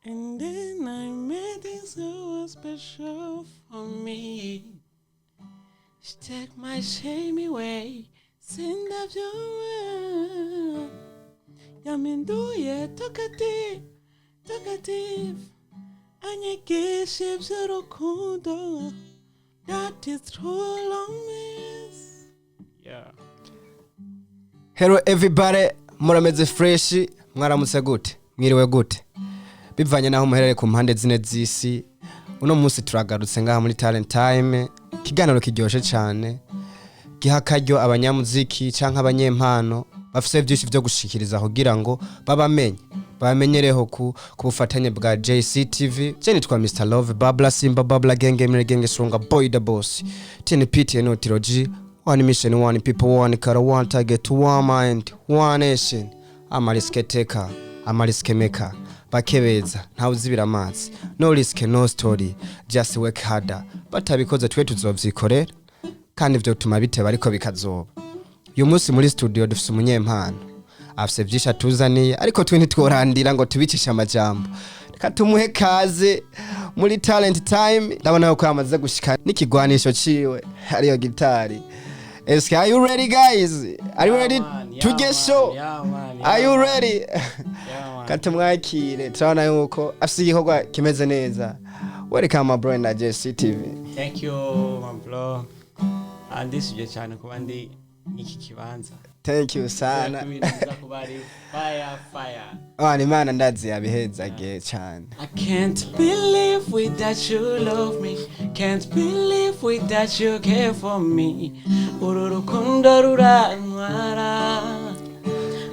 And then I made it so special for me. She take my shame away. Sindavyo yaminduye talkative, talkative. Anyigisha iby'urukundo. That is true romance. Yeah. Hello everybody, murameze fresh, mwaramutse gute, mwiriwe gute, bivanye naho muherereye ku mpande zine z'isi. Uno munsi turagarutse ngaha muri Talent Time, ikiganiro kiryoshe cyane giha akaryo abanyamuziki canke abanyempano bafise vyinshi vyo gushikiriza kugira ngo babamenye, babamenyereho ku bufatanye bwa JCTV. Je nitwa Mr Love Babla Simba Babla Genge Mire Genge Songa Boy the Boss TNP TNO Trilogy. One mission, one people, one car, one target, one mind, one nation. Ama risk taker, ama risk maker, bakebeza ntawe uzibira amazi. No risk, no story, just work harder. Batabikoze twe tuzovyikorera kandi ivyo tuma biteba ariko bikazoba. Uyu munsi muri studio dufise umunyempano afise vyinshi atuzaniye, ariko twe ntitworandira ngo tubicishe amajambo. Reka tumuhe kaze muri Talent Time. Ndabona yuko yamaze gushika n'ikigwanisho ciwe ariyo gitari. Eske are you ready, guys? Are you ready to get show? Yeah, man. Are you ready? Yeah, man. Katumwakire, turabona yuko afise igikorwa kimeze neza. Welcome, my bro, na JCTV. Thank you, my bro. Ah, ndishimye cyane kuba ndi n'iki kibanza. Thank you sana. Ibintu biza kuba ari fire fire. Wana Imana ndazi yabihezagiye cyane. I can't believe without you love me. Can't believe without you care for me. Uru rukundo rurantwara.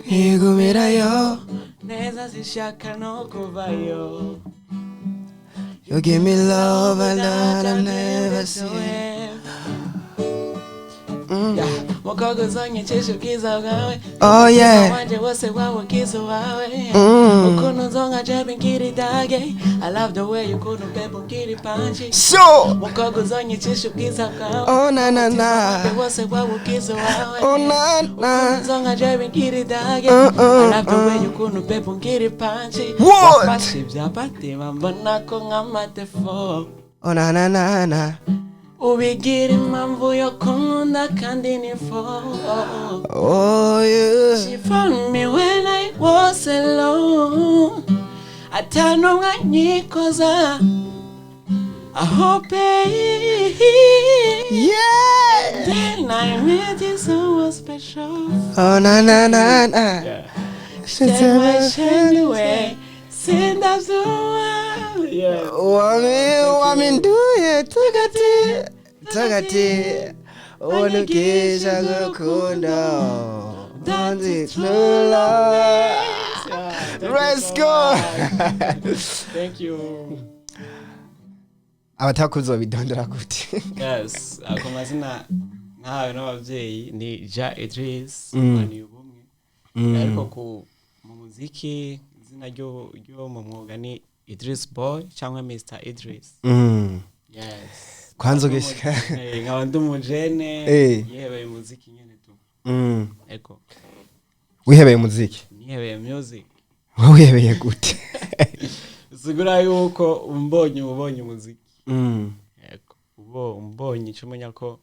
Nkigumirayo. Neza zishaka no kuvayo. You give me love and that I never seen. Mukobwa uzonyicisha ubwiza bwawe. Oh, yeah. Wanje wose wawugize uwawe. Ukuntu uzonka jewe ngira idage. I love the way ukuntu bebe ungira ipanji. So Mukobwa uzonyicisha ubwiza bwawe. Oh na na na. Wanje wose wawugize uwawe. Oh na na. Uzonka jewe ngira idage. I love the way ukuntu bebe ungira ipanji. What? Wafashe ibyapatima mbona ko nk'amatefo. Oh na na na na. Ubigira impamvu yo kunkunda kandi ni fo. Oh yeah. She found me when I was alone. Atanu mwanyikoza. I hope Yeah. then I met you so special. Oh na na na na. Take my shame away. Send us the world. Yeah. Wami waminduye tagati tagati unukisha gukunda. That is True love. Yeah, thank you Let's so go. much. Thank you. Abatakuzobidondora gute? Yes, ako mazina ntawe n'ababyeyi ni Ja Idris ni ubumwe, ariko ku mu muziki izina ryo mu mwuga ni Idris Boy cyangwa Mr Idris. Yes. Kwanza ugishika Nkaba ndi umujene yihebeye umuziki nyene tu. Ego. Wihebeye umuziki? Nihebeye music. Wowe wihebeye gute? Sigura yuko umbonye ubonye umuziki. Ego, ubo umbonye icyo umenya ko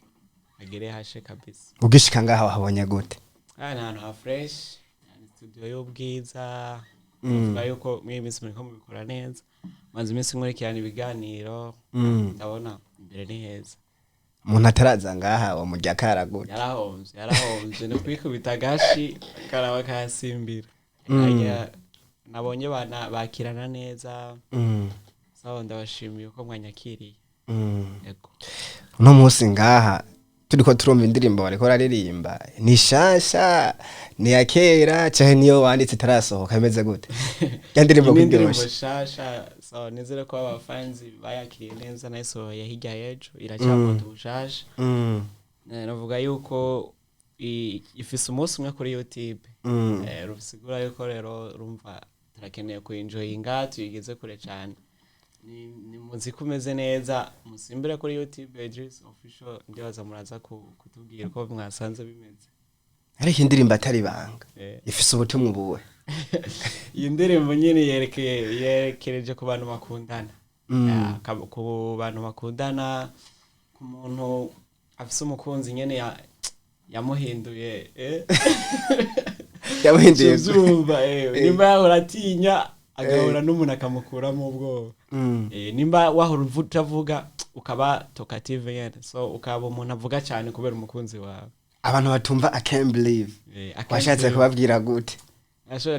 agereye hashe kabisa. Ugishika ngaha wahabonye gute? Aha ni ahantu ha fresh, ni studio y'ubwiza. Tuvuga yuko muri iyi minsi muriko mubikora neza. Maze iminsi nkurikirana ibiganiro, ndabona imbere ni heza. Umuntu ataraza ngaha wamurya akara gute? Yarahomvye, yarahomvye, ni kwikubita agashi karaba kasimbira. Harya nabonye bana bakirana neza. Sawa, ndabashimiye uko mwanyakiriye. Ego. Uno munsi ngaha turiko turumva indirimbo bariko bararirimba, ni shasha, ni ya kera, canke niyo wanditse itarasohoka? Imeze gute ya ndirimbo? Iyi ni indirimbo kuryoshe. Shasha. So nizere ko abafanzi bayakiriye neza. Nayisohoye hirya y'ejo, iracyafata ubushasha. Navuga yuko ifise umunsi umwe kuri YouTube. Rusigura yuko rero rumva turakeneye kuenjoyinga tuyigeze kure cyane. Ni muziki umeze neza. Musimbire kuri YouTube Idris Official, ndibaza muraza kutubwira uko mwasanze bimeze. Ariko indirimbo atari ibanga, ifise ubutumwa ubuwe? Iyi ndirimbo nyine yerekereje ku bantu bakundana. Ya, ku bantu bakundana, ku muntu afise umukunzi nyene yamuhinduye, eh? Yamuhinduye. Uvyumva, nimba yahora atinya, agahura n'umuntu akamukuramo ubwoba. Nimba wahora utavuga, ukaba talkative nyene, so ukaba umuntu avuga cyane kubera umukunzi wawe. Abantu batumva "I can't believe", I can't washatse believe. kubabwira gute?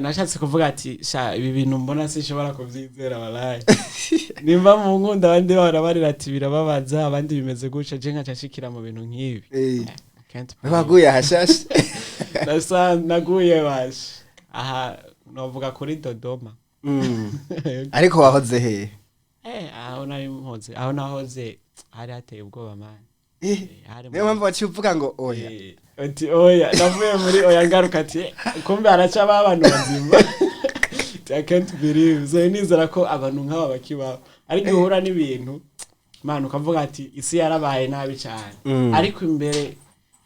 Nashatse kuvuga ati: "Sha, ibi bintu mbona sinshobora kuvyizera, walayi." Nimba mu nkunda abandi bahora barira ati birababaza, abandi bimeze gutya, je nkaca nshikira mu bintu nk'ibi. I can't believe. Waguye ahashashe. Naguye bashe aha, novuga kuri Dodoma. Ariko wahoze hehe? Aho nari mpoze, aho nahoze hari hateye ubwoba, man. Hari Niyo mpamvu waciye uvuga ngo oya. Ati oya, navuye muri oya, ngaruka ati: "Kumbe haraca abantu bazima." Ati, "I can't believe." So nizera ko abantu nk'aba bakibaho, ariko uhura n'ibintu, man, ukavuga ati isi yarabaye nabi cyane. Ariko imbere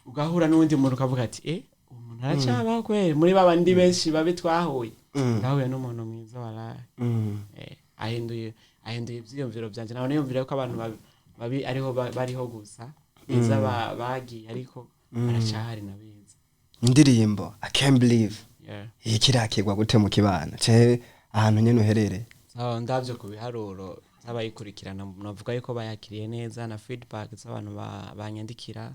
ugahura n'undi muntu, ukavuga ati: "Eh, uwo muntu aracyabaho kweri muri babandi benshi babi twahuye?" Nahuye n'umuntu mwiza, waraye. Ahinduye ivyiyumviro vyanje. Nawe niyumvira ko abantu babi ariho bariho gusa, beza bagiye, ariko baracahari na beza. Indirimbo "I can't believe" iyi kirakirwa gute mu kibano ce ahantu nyene uherereye? So, ndavyo ku biharuro z'abayikurikirana, navuga yuko bayakiriye neza, na feedback z'abantu banyandikira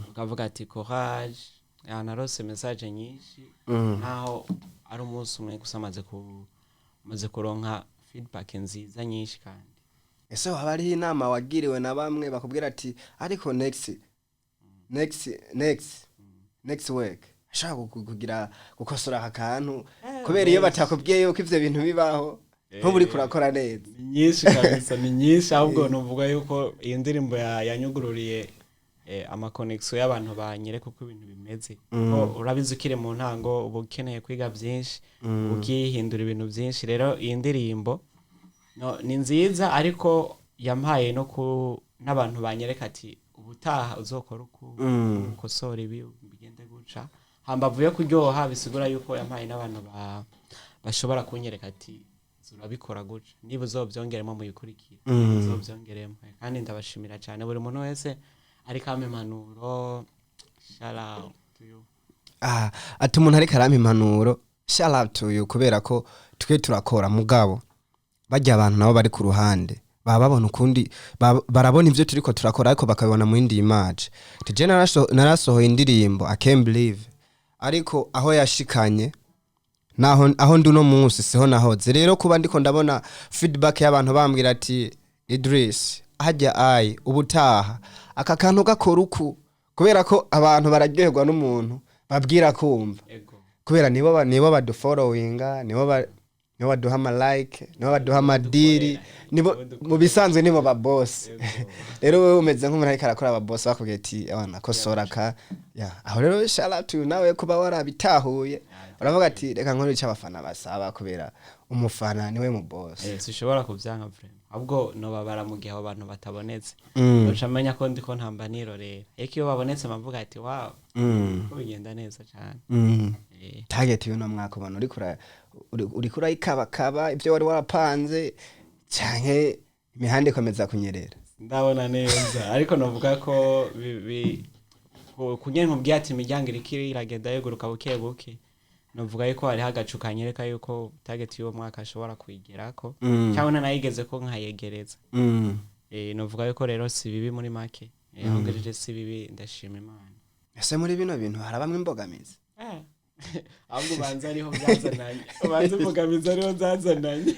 ukavuga ati courage. Ya, narose message nyinshi, naho ari umunsi umwe gusa, amaze kuronka feedback nziza nyinshi kandi. Ese waba hariho inama wagiriwe na bamwe bakubwira ati ariko next, next, next, next week ashaka kugira gukosora aka kantu, kubera iyo batakubwiye yuko ivyo bintu bibaho, ntuba uriko urakora neza? Ni nyinshi kabisa, ni nyinshi. Ahubwo nuvuga yuko iyi ndirimbo yanyugururiye ama connexion y'abantu banyereka uko ibintu bimeze. Ko urabizi, ukiri mu ntango uba ukeneye kwiga byinshi, ukihindura ibintu byinshi. Rero iyi ndirimbo, no, ni nziza, ariko yampaye no ku n'abantu banyereka ati ubutaha uzokora uku, ukosora ibi, bigende guca. Hambavu yo kuryoha, bisigura yuko yampaye n'abantu bashobora kunyereka ati urabikora guca, niba uzobyongeremo muyikurikira, uzobyongeremo. Kandi ndabashimira cyane buri muntu wese ariko ampa impanuro. Shout out to you. Ah, ati umuntu ariko arampa impanuro, shout out to you, kubera ko twe turakora, mugabo barya abantu nabo bari ku ruhande baba babona ukundi, barabona ivyo turiko turakora, ariko bakabibona mu yindi image. Tije narasohoye indirimbo "I can't believe", ariko aho yashikanye naho aho ndi uno munsi siho nahoze. Rero kuba ndiko ndabona feedback y'abantu bambwira ati: "Idris, hajya ayi ubutaha aka kantu gakora uku", kubera ko abantu bararyoherwa n'umuntu babwira kumva. Kubera nibo badufollowinga, nibo baduha ama like, nibo baduha ama deal, nibo mu bisanzwe nibo ba boss. Rero wewe umeze nk'umuntu ariko arakora, aba boss bakubwiye ati: "Abana, kosora ka ya aho." Rero shout out to you nawe kuba warabitahuye, uravuga ati reka nkore icyo abafana basaba, kubera umufana niwe mu boss. Sinshobora kubyanka vraiment, ahubwo nobabara mu gihe abo bantu batabonetse. Uca amenya ko ndiko ntamba nirorera, ariko iyo babonetse mpavuga ati wow, ko bigenda neza cyane. Target y'uno mwaka ubona uriko urayikabakaba ibyo wari warapanze, canke imihanda ikomeza kunyerera? Ndabona neza, ariko novuga ko kunyene nkubwiye ati imiryango iriko iragenda yuguruka buke buke, novuga yuko hariho agacu kanyereka yuko target y'uwo mwaka ashobora kuyigerako, cyangwa ntanayigeze ko nkayegereza. Novuga yuko rero si bibi muri make. Aho ngejeje si bibi, ndashima Imana. Ese muri bino bintu harabamwe imbogamizi? Ahubwo ubanza ariho byazananye, ubanza imbogamizi ariho zazananye.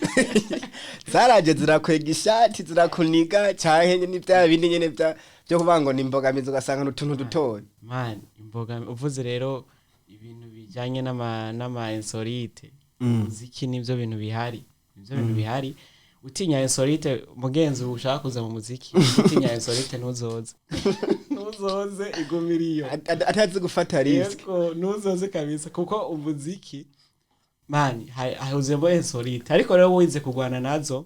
Zaraje zirakwega ishati, zirakuniga, canke ni bya bindi nyene byo kuvuga ngo ni imbogamizi, ugasanga ni utuntu dutoya? Man, imboga uvuze rero, ibintu bijyanye n'ama insolite, muziki nibyo bintu bihari, nibyo bintu bihari. Utinya insolite, mugenzi ushaka kuza mu muziki, utinya insolite, ntuzoze, ntuzoze, igumiriyo. Atazi gufata risk. Yego, ntuzoze kabisa, kuko umuziki, man, hahuzemo insolite, ariko rero wize kurwana nazo,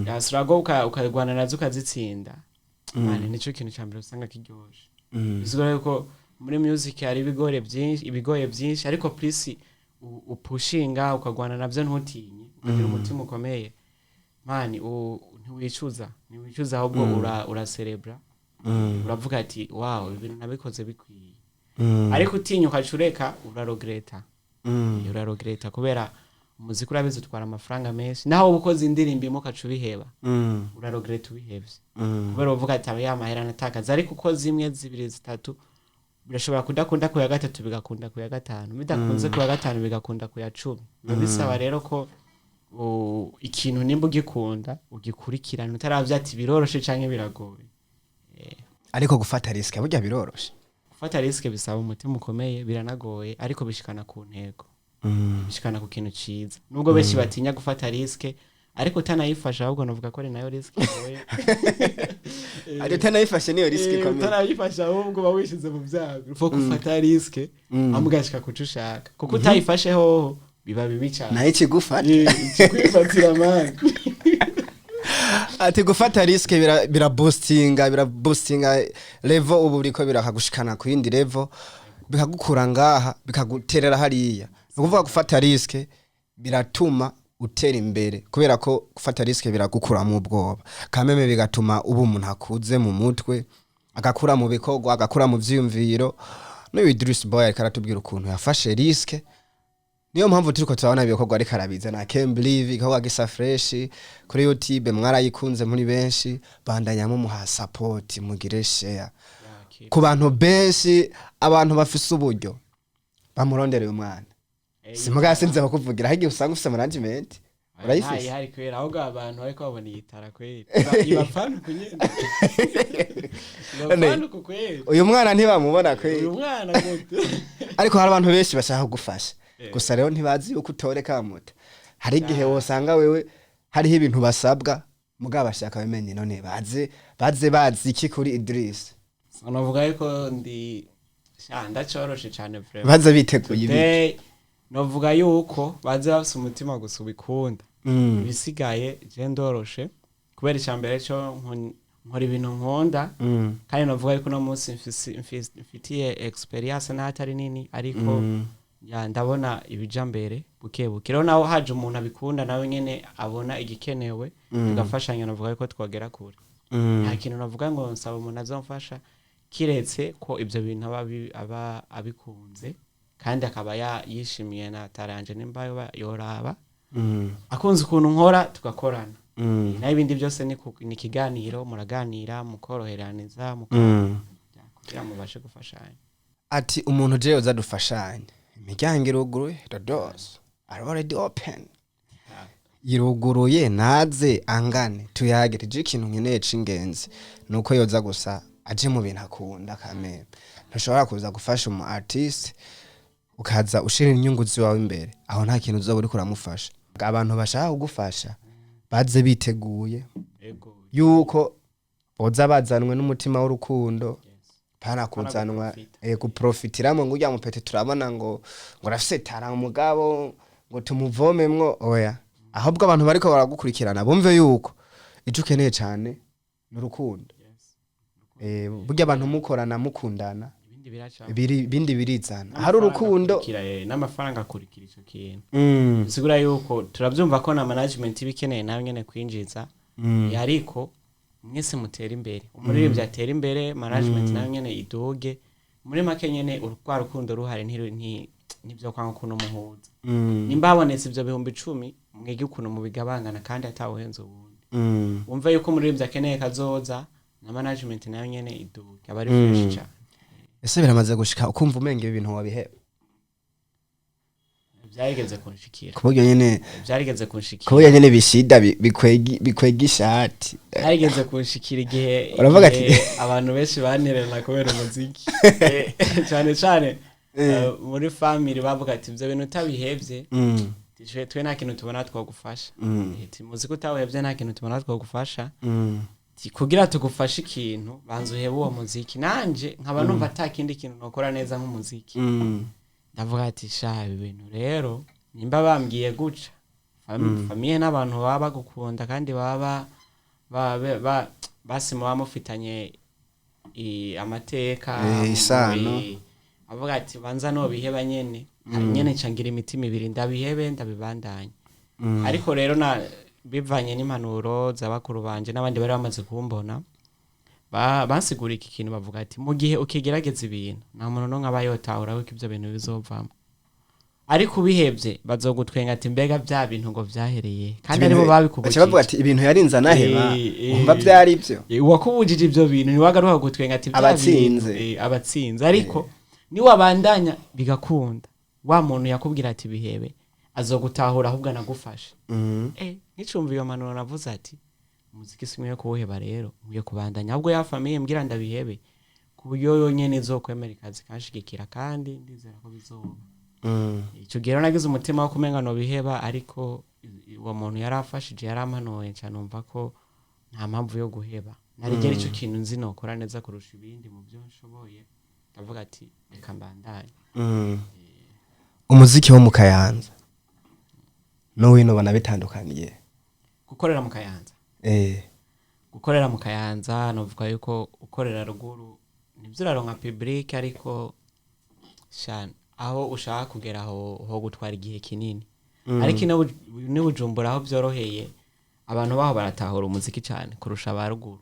yasurago ukarwana nazo ukazitsinda, man, nico kintu ca mbere usanga kiryoshe. Bisigura yuko muri music hari ibigoye byinshi, ibigoye byinshi, ariko plus Upushinga ukagwana navyo, ntutinye, ukagira umutima ukomeye, man, ntiwicuza, ahubwo uraserebra, uravuga ati: "Wow, ibintu nabikoze bikwiye." Ariko utinya ukaca ureka, uraregreta. Uraregreta kubera umuziki, urabizi, utwara amafaranga menshi. Naho uba ukoze indirimbo imwe ukaca ubiheba, uraregreta ubihevye, kubera uvuga ati: "Aba ya mahera natakaza." Ariko ukoze zimwe, zibiri, zitatu, birashobora kudakunda ku ya gatatu, bigakunda ku ya gatanu, bidakunze ku ya gatanu, bigakunda ku ya 10. Biba bisaba rero ko ikintu nimba ugikunda ugikurikirana, utaravye ati biroroshe canke biragoye. Ariko gufata risque burya biroroshe? Gufata risque bisaba umutima ukomeye, biranagoye, ariko bishikana ku ntego, bishikana ku kintu ciza. Nubwo benshi batinya gufata risque, ariko utanayifasha ahubwo novuga ko ari nayo risque igoye. Ariko utanayifashe niyo risque ikomeye. Utanayifasha ahubwo uba wishize mu byago. Ufo gufata risque, hama ugashika kuco ushaka, kuko utayifashe hoho biba bibi cane. Nayo ikigufata. Ikikwifatira, man. Ati gufata risque biraboostinga level, ubu buriko birakagushikana ku yindi level, bikagukura ngaha bikaguterera hariya. Ni ukuvuga gufata risque biratuma utera imbere, kubera ko gufata risque biragukuramo ubwoba kameme, bigatuma uba umuntu akuze mu mutwe, agakura mu bikorwa, agakura mu vyiyumviro. N'uyu Idris Boy ariko aratubwira ukuntu yafashe risque. Niyo mpamvu turiko turabona ibikorwa ariko arabizana. I can't believe, igikorwa gisa fresh kuri YouTube, mwarayikunze muri benshi. Bandanya mumuha support, mugire share ku bantu benshi, abantu bafise uburyo bamurondereye umwana. Simuga sinze kukuvugira, aho igihe usanga ufise management urayifise. Ihari kwera, ahubwo abantu bariko babona iyi tara kweri, ibapfana uku nyene, ibapfana uku kweri. Uyu mwana ntibamubona kweri. Uyu mwana gute? Ariko hari abantu benshi bashaka kugufasha, gusa rero ntibazi yuko utoreka muta. Hari igihe wosanga wewe hariho ibintu basabwa, mugabo bashaka bimenye. None baze bazi iki kuri Idris? Navuga yuko ndi sha, ndacoroshe cane vraiment. Baze biteguye ibi? Today, novuga yuko baze bafise umutima gusa ubikunda. Ibisigaye je ndoroshe, kubera icya mbere cyo nkora ibintu nkunda. Kandi novuga yuko uno munsi mfitiye experience n'aho atari nini, ariko ya ndabona ibija mbere buke buke. Rero nawe haje umuntu abikunda, nawe nyene abona igikenewe, tugafashanya, novuga yuko twagera kure. Nta kintu navuga ngo nsaba umuntu azomfasha, kiretse ko ibyo bintu aba abikunze kandi akaba yishimiye na taranje, nimba yoraba akunze ukuntu nkora, tugakorana. Naho ibindi byose ni ikiganiro, muraganira, mukoroheraniza, kugira mubashe gufashanya. Ati umuntu jewe uzadufashanya, imiryango iruguruye, the doors are already open, iruguruye, naze angane tuyagire. Je ikintu nkeneye c'ingenzi nuko yoza gusa aje mu bintu akunda. Kameme ntushobora kuza gufasha umu artist ukaza ushira inyungu ziwawe imbere, aho nta kintu uzoba uriko uramufasha. Abantu bashaka kugufasha baze biteguye yuko boza bazanwe n'umutima w'urukundo, pana kuzanwa guprofita. Guprofitiramo ngo urya mupete turabona ngo arafise tara, umugabo ngo tumuvomemwo. Oya, ahubwo abantu bariko baragukurikirana bumve yuko ico ukeneye cane ni urukundo. Burya abantu mukorana mukundana, Ibindi biraca. Ibindi birizana hari urukundo. N'amafaranga akurikira ico kintu. Bisigura yuko turabyumva ko na management iba ikeneye nayo nyene kwinjiza. Ariko mwese mutera imbere, umuririmbyi atera imbere, management nayo nyene iduge. Muri make nyene rwa rukundo ruhari, ntivyo kwanga ukuntu muhuza. Nimba habonetse ivyo 10,000, mwige ukuntu mubigabangana kandi atawuhenze uwundi. Wumve yuko umuririmbyi akeneye kazoza, na management nayo nyene iduge, aba ari fresh cane. Ese biramaze gushika ukumva umenga ibi bintu wabiheba? Vyarigeze kunshikira. Ku buryo nyene Vyarigeze kunshikira. ku buryo nyene bishida bikwega ishati. Harigeze kunshikira igihe Uravuga ati- igihe abantu benshi bantererana kubera umuziki. Cane cane muri family bavuga ati: "Ivyo bintu utabihevye, twe nta kintu tubona twogufasha." Ati: "Muziki utawuhevye nta kintu tubona twogufasha." Ati: "Kugira tugufashe ikintu, banza uhebe uwo muziki." Nanje nkaba numva ata kindi kintu nokora neza nk'umuziki. Ndavuga ati: "Sha, ibi bintu rero nimba bambwiye guca famille n'abantu baba bagukunda kandi baba basi muba mufitanye amateka." Isano. Avuga ati: "Banza nobiheba nyene." Nyene nca ngira imitima ibiri, ndabihebe, ndabibandanye. Ariko rero na bivanye n'impanuro za bakuru banje n'abandi bari bamaze kumbona, bansigura iki kintu, bavuga ati: "Mu gihe ukigerageza ibintu, nta muntu n'umwe aba yotahura yuko ibyo bintu bizovamo, ariko ubihevye bazogutwenga ati: 'Mbega bya bintu ngo vyahereye?' Kandi aribo Baca babikubujije." bavuga ati: "Ibintu yarinze anaheba, umva byari byo." Uwakubujije ibyo bintu ntiwagaruka gutwenga ati: "Bya Abatsinze. bintu," abatsinze. Ariko niwabandanya bigakunda, wa muntu yakubwira ati: 'Bihebe,' azogutahura, ahubwo anagufashe." Nkicumva iyo mpanuro, navuze ati: "Umuziki sinkwiye kuwuheba, rero nkwiye kubandanya." Ahubwo ya famille mbwira ndabihebe, ku buryo yonyene izokwemera ikazi kanshigikira, kandi ndizera ko bizoba. Icyo gihe rero nagize umutima wo kumenga nobiheba, ariko uwo muntu yarafashije, yarampanuye, nca numva ko nta mpamvu yo guheba. Narigera ico kintu nzi nokora neza kurusha ibindi mu byo nshoboye, ndavuga ati: "Reka mbandanye." Umuziki wo mu Kayanza n'uwino banabitandukaniye? Gukorera mu Kayanza? Eh. Gukorera mu Kayanza, novuga yuko ukorera ruguru nibyo uraronka public, ariko shana aho ushaka kugera ho gutwara igihe kinini. Ariko ino ni Bujumbura aho byoroheye, abantu baho baratahura umuziki cyane kurusha aba ruguru.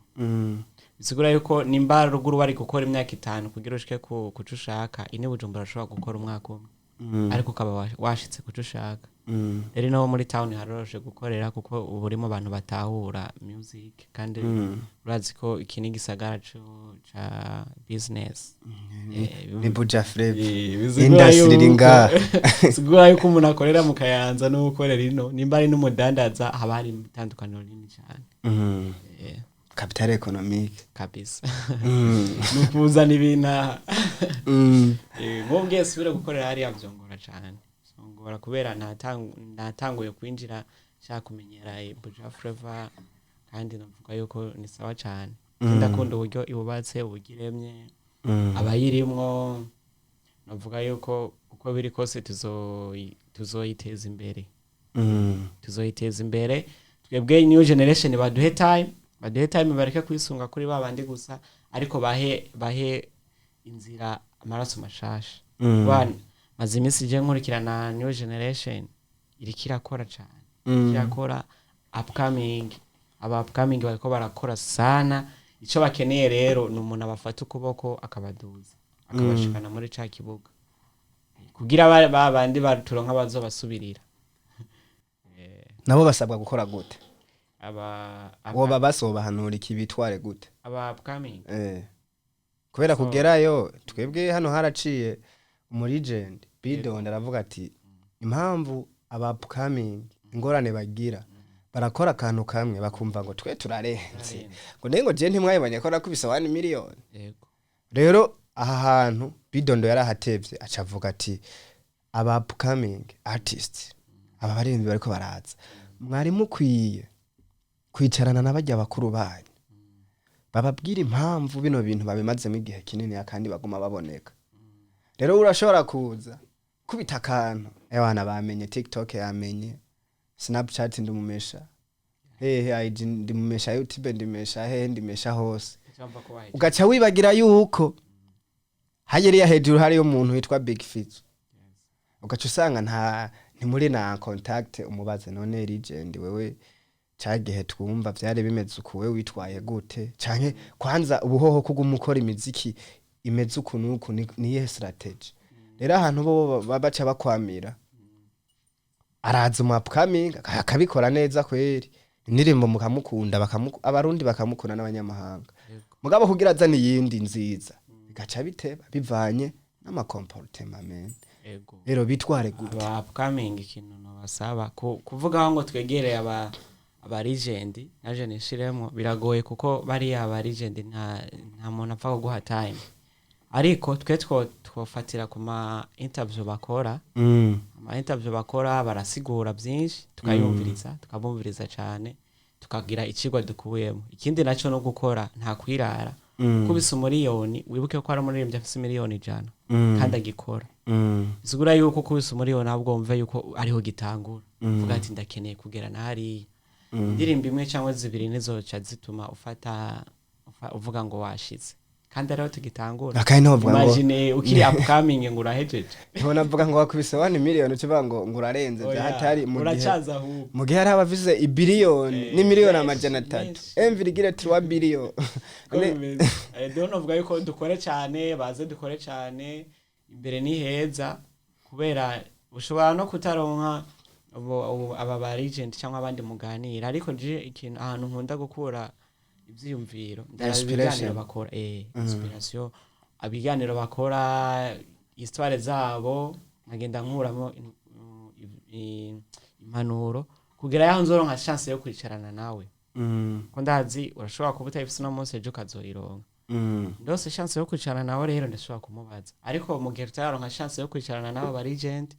Bisigura yuko nimba ruguru bari gukora imyaka 5 kugira ushike ku kuco ushaka, ine Bujumbura ushobora gukora umwaka umwe, ariko ukaba washitse kuco ushaka. Rero ino muri town haroroshe gukorera, kuko ubu urimo abantu batahura music, kandi urazi ko iki ni igisagara ca business. Ni Buja Flava. Bisigura Industry iri ngaha. Bisigura yuko umuntu akorera mu Kayanza n'ukorera ino, nimba ari n'umudandaza, haba hari itandukaniro rinini cyane. Capital économique. Kabisa, ni ukuzana ibintu aha. Nk'ubwiye subire gukorera hariya vyongora cane, vyongora kubera natanguye kwinjira nshaka kumenyera Buja Flava, kandi navuga yuko ni sawa cane. Ndakunda uburyo ibubatse, uburyo iremye, abayirimwo. Navuga yuko uko biri kose tuzoyiteza imbere. Tuzoyiteza imbere twebwe new generation. Baduhe time, baduhe time, bareke kwisunga kuri ba bandi gusa, ariko bahe inzira amaraso mashasha. Bana maze iminsi je nkurikirana new generation, iriko irakora cane. Iriko irakora upcoming, aba upcoming bariko barakora sana. Ico bakeneye rero ni umuntu abafata ukuboko, akabaduza, akabashikana muri ca kibuga, kugira ba bandi baturonka bazobasubirira. Nabo basabwa gukora gute? Aba Woba basobahanura iki, bitware gute? Aba upcoming? Kubera kugerayo, twebwe hano haraciye umu legend Bidon, aravuga ati: "Impamvu aba upcoming ingorane bagira, barakora akantu kamwe bakumva ngo twe turarenze, ngo nengo je ntimwayibonye ko nakubise 1 million." Rero aha hantu Bidondo yarahatevye, aca avuga ati: "Aba upcoming artists, aba baririmbyi bariko baraza, mwari mukwiye kwicarana n'abajya bakuru banyu, bababwira impamvu bino bintu babimazemo igihe kinini kandi baguma baboneka. Rero urashobora kuza kubita akantu, ewana bamenye TikTok, yamenye Snapchat, ndimumesha hehe, IG ndimumesha, YouTube ndimesha hehe, ndimesha hose." Cyumva ko wahejeje. Ugaca wibagira yuko hariya hejuru hariyo umuntu witwa Big Fizzo, ugaca usanga nta ntimuri na contact umubaze: "None legend, wewe cagihe twumva vyari bimeze uku, wewe witwaye gute? Canke kwanza ubuhoho kuguma ukora imiziki imeze uku nuku, niyihe strategy?" Rero ahantu bo baca bakwamira, araza umu upcoming akabikora neza kweri, indirimbo mukamukunda, abarundi bakamukunda n'abanyamahanga. Mugabo kugira azane iyindi nziza bigaca biteba, bivanye n'ama comportement men. Rero bitware gute? Aba upcoming, ikintu nobasaba, kuvuga ngo twegereye aba legend, naje nishiremo, biragoye, kuko bariya aba legend nta muntu apfa kuguha time. Ariko twe twofatira ku ma interview bakora. Ama interview bakora barasigura byinshi, tukayumviriza, tukabumviriza cyane, tukagira icigwa dukuyemo. Ikindi naco no gukora, nta kwirara. Kubisa umuriyoni, wibuke ko hari umuririmbyi afise 100 miliyoni kandi agikora. Bisigura yuko kubisa umuriyoni, ahubwo wumve yuko ariho gitangura, uvuga ati: "Ndakeneye kugera na hariya." Indirimbo imwe cyangwa zibiri nizoca zituma ufata uvuga ngo washitse. Kandi ariho tugitangura. Akandi ntiwovuga ngo Imagine ukiri upcoming ngo urahejeje. Ntiwonavuga ngo wakubise 1 million, ukivuga ngo urarenze bya Oya, hatari mu gihe uracaza ahubwo. Mu gihe hari abafise ibiliyoni n'imiliyoni 300, 1,3 billion. Ko bimeze. Rero novuga yuko dukore cyane, baze dukore cyane, imbere ni heza, kubera ushobora no kutaronka aba ba legend cyangwa abandi muganira, ariko je ikintu ahantu nkunda gukura ivyiyumviro, ndaraba Inspiration. ibiganiro bakora, inspiration, ibiganiro bakora, histoire zabo, nkagenda nkuramo impanuro kugira yaho nzoronka chance yo kwicarana nawe, ko ndazi urashobora kuba utayifise uno munsi, ejo ukazoyironka. Ndose chance yo kwicarana nawe rero ndashobora kumubaza, ariko mu gihe tutararonka chance yo kwicarana n'abo ba legend,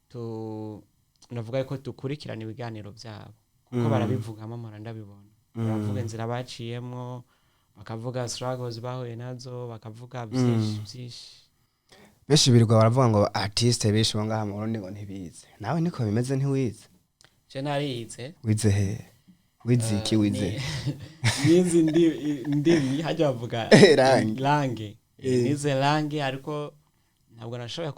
tu navuga ko dukurikirana ibiganiro byabo, kuko barabivugamo, mpora ndabibona, baravuga inzira baciyemwo, bakavuga struggles bahuye nazo, bakavuga byinshi byinshi. Benshi birirwa baravuga ngo artiste benshi bo ngaha mu Burundi ngo ntibize. Nawe niko bimeze, ntiwize? Je narize. Wize he? Wize iki? Wize? Nize indimi, hajya bavuga Langue. Langue. Nize langue, ariko ntabwo nashoboye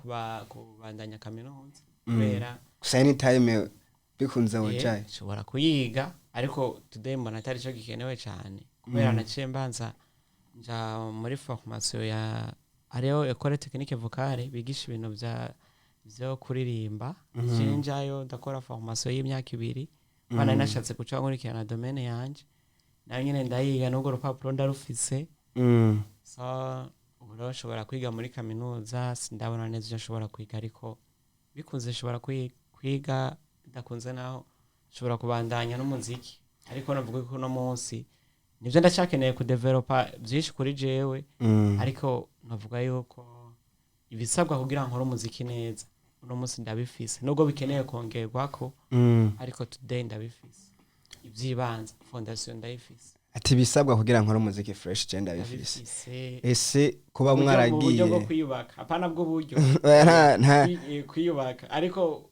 kubandanya kaminuza kubera Gusa anytime bikunze wojaye. Nshobora kuyiga, ariko today mbona atari cyo gikenewe cyane, kubera naciye mbanza nja muri formation ya hariho école technique vocale bigisha ibintu byo kuririmba. Naciye njayo, ndakora formation y'imyaka 2, kuko nari nashatse guca nkurikirana domaine yanje, nayo nyine ndayiga, n'urwo rupapuro ndarufise. So ubu rero nshobora kwiga muri kaminuza, sindabona neza icyo nshobora kwiga, ariko bikunze nshobora kwiga, bidakunze naho nshobora kubandanya n'umuziki. Ariko navuga ko uno munsi nibyo ndacyakeneye kudevelopa byinshi kuri jewe, ariko navuga yuko ibisabwa kugira nkore umuziki neza uno munsi ndabifise, nubwo bikeneye kongerwako, ariko today ndabifise, ibyibanze, fondation ndayifise. Ati bisabwa kugira nkore umuziki fresh je ndabifise. Ndabifise. Ese kuba Mu buryo bwo mwaragiye kwiyubaka, apana bw'uburyo. Oya, nta Kwiyubaka, ariko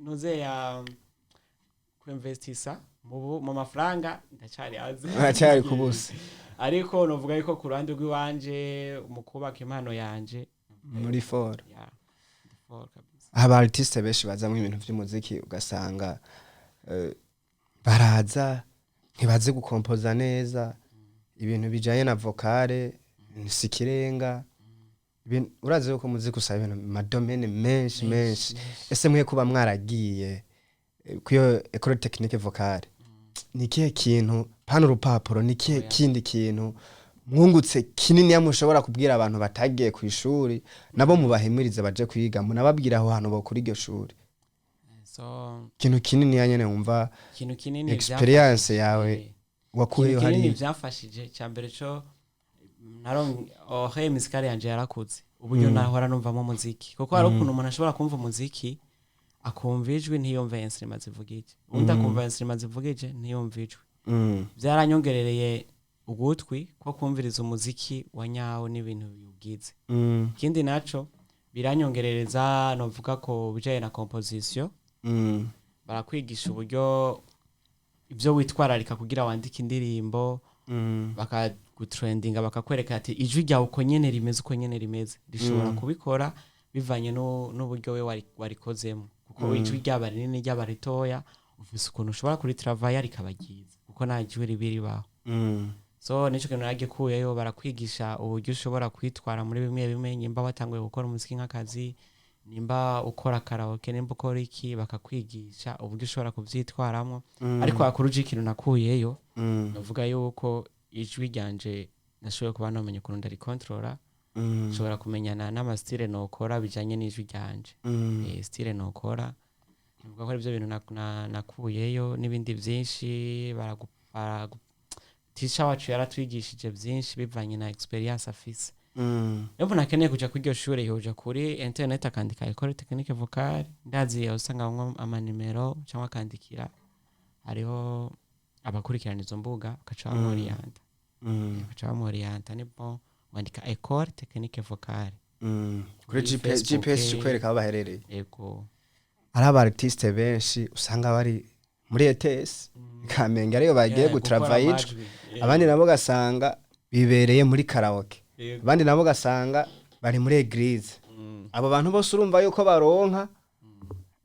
ntuze ya kuinvestisa mu mafaranga ndacyari azi. Uracyari ku busa. Ariko novuga yuko ku ruhande rw'iwanje mu kubaka impano yanje muri fort. Ya, ndi fort kabisa. Aba artiste benshi bazamwo ibintu vy'umuziki ugasanga baraza ntibazi gukompoza neza, ibintu bijanye na vocale si ikirenga. Urazi yuko umuziki usaba ibintu ma domaine menshi menshi. Ese mwe kuba mwaragiye kuyo école technique vocale, ni ikihe kintu, pano urupapuro, ni ikihe Oya. kindi kintu mwungutse kinini mushobora kubwira abantu batagiye ku ishuri, nabo mubahimirize baje kwiga, munababwira aho hantu bokura iryo shuri? So Ikintu kinini nyene wumva ikintu kinini experience byamfashije, yawe wakuyeyo ikintu kinini hariya. byamfashije cya mbere cyo naron oreille musicale yanje yarakuze, uburyo nahora numvamo umuziki, kuko hari ukuntu umuntu ashobora kumva umuziki akumva ijwi ntiyumve instrument zivugije, undi akumva instrument zivugije ntiyumve ijwi. Byaranyongerereye ugutwi ko kumviriza umuziki wa nyawo n'ibintu biwugize. Ikindi naco biranyongerereza, novuga ko bijanye na composition, barakwigisha uburyo ibyo witwararika kugira wandike indirimbo, bakagutrendinga, bakakwereka ati ijwi ryawe uko nyene rimeze, uko nyene rimeze rishobora kubikora bivanye n'uburyo we warikozemo, kuko ijwi ryaba rinini ryaba ritoya ufise ukuntu ushobora kuritravaya rikaba ryiza, kuko nta jwi ribi ribaho. So nico kintu nagikuyeyo, barakwigisha uburyo ushobora kwitwara muri bimwe bimwe, nimba watanguye gukora umuziki nk'akazi, nimba ukora karaoke, nimba ukora iki, bakakwigisha uburyo ushobora kuvyitwaramo. Ariko hakuruje ikintu nakuyeyo, navuga yuko ijwi ryanje nashoboye kuba nomenya ukuntu ndarikontorora, nshobora kumenyana n'ama style nokora bijanye n'ijwi ryanje. Style nokora, navuga ko arivyo bintu nakuyeyo n'ibindi vyinshi. Teacher wacu yaratwigishije vyinshi bivanye na experience afise. Iyo umuntu akeneye kuja kuri iryo shure yoja kuri internet akandika école technique vocale, ndazi usanga amanimero cyangwa akandikira, hariho abakurikirana izo mbuga bakaca bamworiyanta, bakaca bamworiyanta. Ni bon, wandika école technique vocale Kuri kuri GPS, Facebook, GPS ikwereka aho baherereye. Ego. Ari aba artiste benshi usanga bari muri ETS Kamenge ariyo bagiye Yeah, gutrava gukora ijwi, amajwi. abandi nabo gasanga bibereye muri karaoke. Abandi nabo ugasanga bari muri église. Abo bantu bose urumva yuko baronka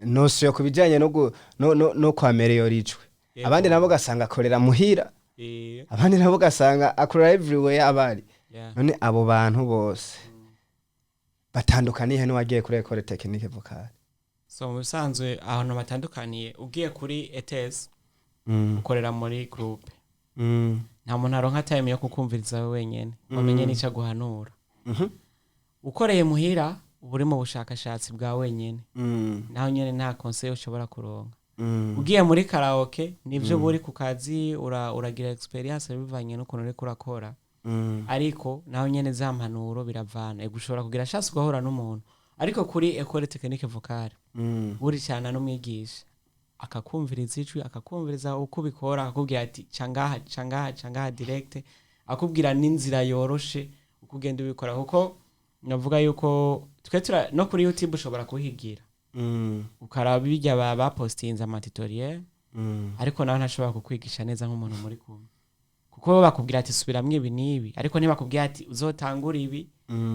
notion ku bijyanye no kw'améliorer ijwi. Abandi nabo ugasanga akorera muhira, abandi nabo ugasanga akorera everywhere abari. None abo bantu bose batandukaniye n'uwagiye kuri école technique vocale? So mu bisanzwe ahantu batandukaniye, ugiye kuri ETS ukorera muri groupe, nta muntu aronka time yo kukumviriza we wenyene ngo amenye n'ico aguhanura. Ukoreye muhira, uba uri mu bushakashatsi bwa wenyene, naho nyene nta conseil ushobora kuronka. Ugiye muri karaoke, nivyo, uba uri ku kazi, uragira expérience bivanye n'ukuntu uriko urakora, ariko naho nyene za mpanuro biravana. Ego, ushobora kugira chance ugahura n'umuntu, ariko kuri école technique vocale buricana n'umwigisha, akakumviriza ijwi, akakumviriza uko ubikora, akakubwira ati ca ngaha, ca ngaha, ca ngaha direct, akubwira n'inzira yoroshe uko ugenda ubikora, kuko navuga yuko twe no kuri YouTube ushobora kuhigira, ukaraba ibijya bapostinze ama tutoriel, ariko nawe ntashobora kukwigisha neza nk'umuntu muri kumwe, kuko bo bakubwira ati subiramwo ibi n'ibi, ariko ntibakubwira ati uzotangura ibi,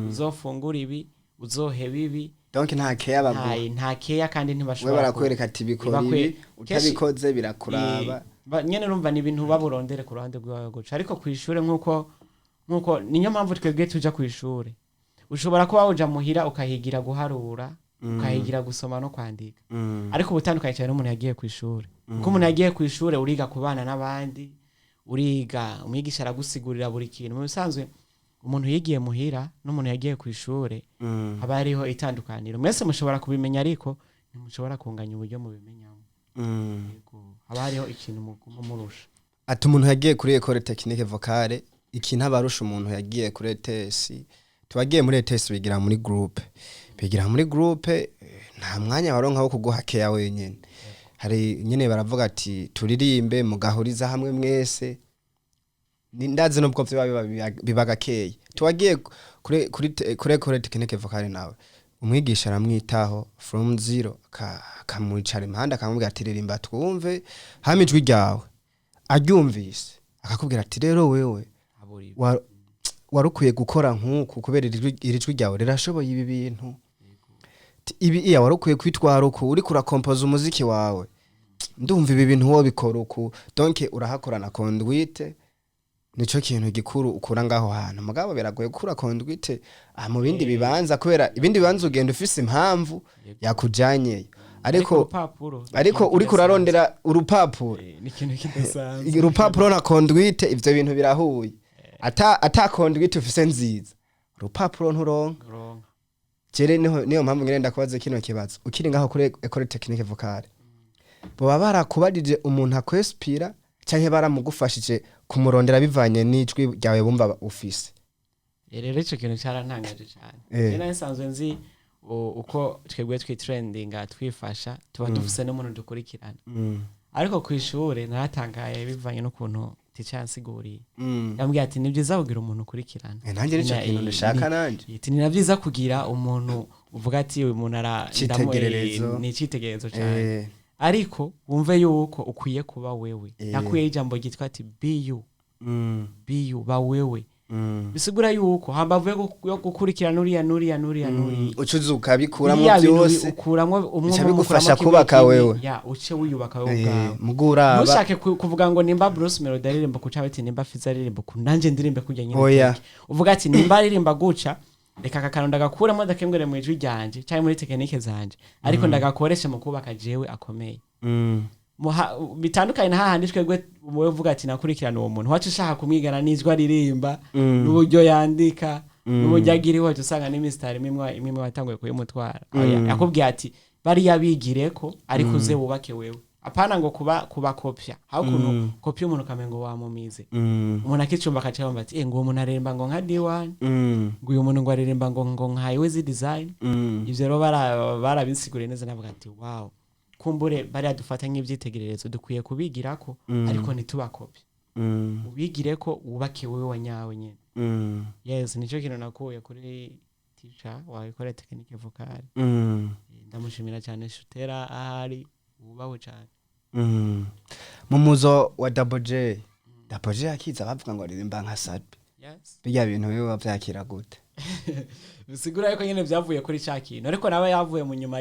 uzofungura ibi, uzoheba ibi. Donc nta keya baguha. Nta keya, kandi We ntibashobora barakwereka ati bikora ibi, utabikoze birakuraba. Nyene urumva ni ibintu baburondere ku ruhande rwawe guca, ariko kw'ishure nkuko niyo mpamvu twebwe tuja kw'ishure. Ushobora kuba uja muhira ukahigira guharura, ukahigira gusoma no kwandika, ariko ubutandukanye cyane n'umuntu yagiye kw'ishure, kuko umuntu yagiye kw'ishure uriga kubana n'abandi, uriga, umwigisha aragusigurira buri kintu. Mu bisanzwe umuntu yigiye muhira n'umuntu yagiye kw'ishure haba hariho itandukaniro. Mwese mushobora kubimenya, ariko ntimushobora kunganya uburyo mubimenyamo. Yego, haba hariho ikintu muguma murusha. Ati umuntu yagiye kuri école technique vocale, ikintu abarusha umuntu yagiye kuri ETS, tubagiye muri ETS bigira muri groupe, nta mwanya baronka wo kuguha keya wenyene. Hari nyene baravuga ati turirimbe, mugahuriza hamwe mwese. Ndazi nubwo vyoba biba gakeya. Tuwagiye kuri école technique vocale nawe umwigisha aramwitaho from zero, akamwicara impande, akamubwira ati ririmba twumve. Hama ijwi ryawe aryumvise, akakubwira ati rero wewe Habura ibi. Wari ukwiye gukora nk'uku kubera iri jwi ryawe rirashoboye ibi bintu. Ibi iya wari ukwiye kwitwara uku, uriko urakompoza umuziki wawe, ndumva ibi bintu wobikora uku. Donc urahakorana conduite, nico kintu gikuru ukura ngaho hantu. Mugabo biragoye gukura conduite aha mu bindi bibanza, kubera ibindi bibanza ugenda ufise impamvu yakujanyeyo, ariko urupapuro ni ariko ikintu uriko kidasanzwe. urarondera urupapuro. Ni ikintu kidasanzwe. Urupapuro na conduite, ivyo bintu birahuye. Ata conduite ufise nziza, urupapuro nturonka. Uronka. Jere niho niyo mpamvu ngenda kubaza kino kibazo: ukiri ngaho kuri école technique vocale, boba barakubajije umuntu akwespira, canke baramugufashije kumurondera bivanye n'ijwi ryawe bumva ufise? Rero ico kintu cyarantangaje cyane. Rero nari nsanzwe nzi uko twebwe twitrendinga, twifasha, tuba dufise n'umuntu dukurikirana, ariko ku ishure naratangaye bivanye n'ukuntu teacher yansiguriye. Yambwiye ati ni byiza kugira umuntu ukurikirana. Nanjye nico kintu ndashaka nanje. Ati ni na byiza kugira umuntu uvuga ati uyu muntu ara Icitegererezo. Ni icitegererezo cyane, ariko wumve yuko ukwiye kuba wewe. Nakuyeho ijambo ryitwa ati be you, be you, ba wewe. Bisigura yuko hambavu yo gukurikirana uriya n'uriya n'uriya n'uriya, ucuza ukabikuramwo biriya bintu byose, ukuramwo umwe, bica umwe bigufasha umukuramo kimwe kubaka kimwe, wewe. Ya uce wiyubaka wewe ubwawe. Muguraba Ntushake kuvuga ngo nimba Bruce Melody aririmba kuca, ati nimba Fizzo aririmba ku, nanje ndirimbe kurya nyine. Oya. Teke. Uvuga ati nimba aririmba guca, reka aka kantu ndagakuramo, ndakembwere mu ijwi ryanje cyangwa muri technique zanje, ariko ndagakoreshe mu kubaka jewe akomeye. Bitandukanye na hahandi twebwe wowe uvuga ati nakurikirana uwo muntu wacu, ushaka kumwigana n'ijwi aririmba, n'uburyo yandika, n'uburyo agira iwacu, usanga n'imisitari imwe imwe imwe watanguye kuyimutwara. Oya, yakubwiye ati bariya bigireko, ariko uze wubake wewe, apana ngo kuba kubakopya. Aho ukuntu kopya umuntu ukamengo wamumize, umuntu akicumba akaca yumva ati ngo uwo muntu aririmba ngo nka D1, ngo uyu muntu ngo aririmba ngo nka Wiz Design. Ivyo rero barabisiguriye neza, navuga ati wow, kumbure bariya dufata nk'ivyitegererezo dukwiye kubigirako, ariko ntitubakopye. Ubigireko wubake wewe wa nyawe nyene. Yes, nico kintu nakuye kuri teacher wa école technique vocale. Ndamushimira cyane Shutera, ahari wubahwe cyane. Mu muzo wa Double J, Double J akiza bavuga ngo aririmba nka Sabi. Yes. Bijya bintu biba vyakira gute? Bisigura yuko nyene vyavuye kuri ca kintu, ariko nawe yavuye mu nyuma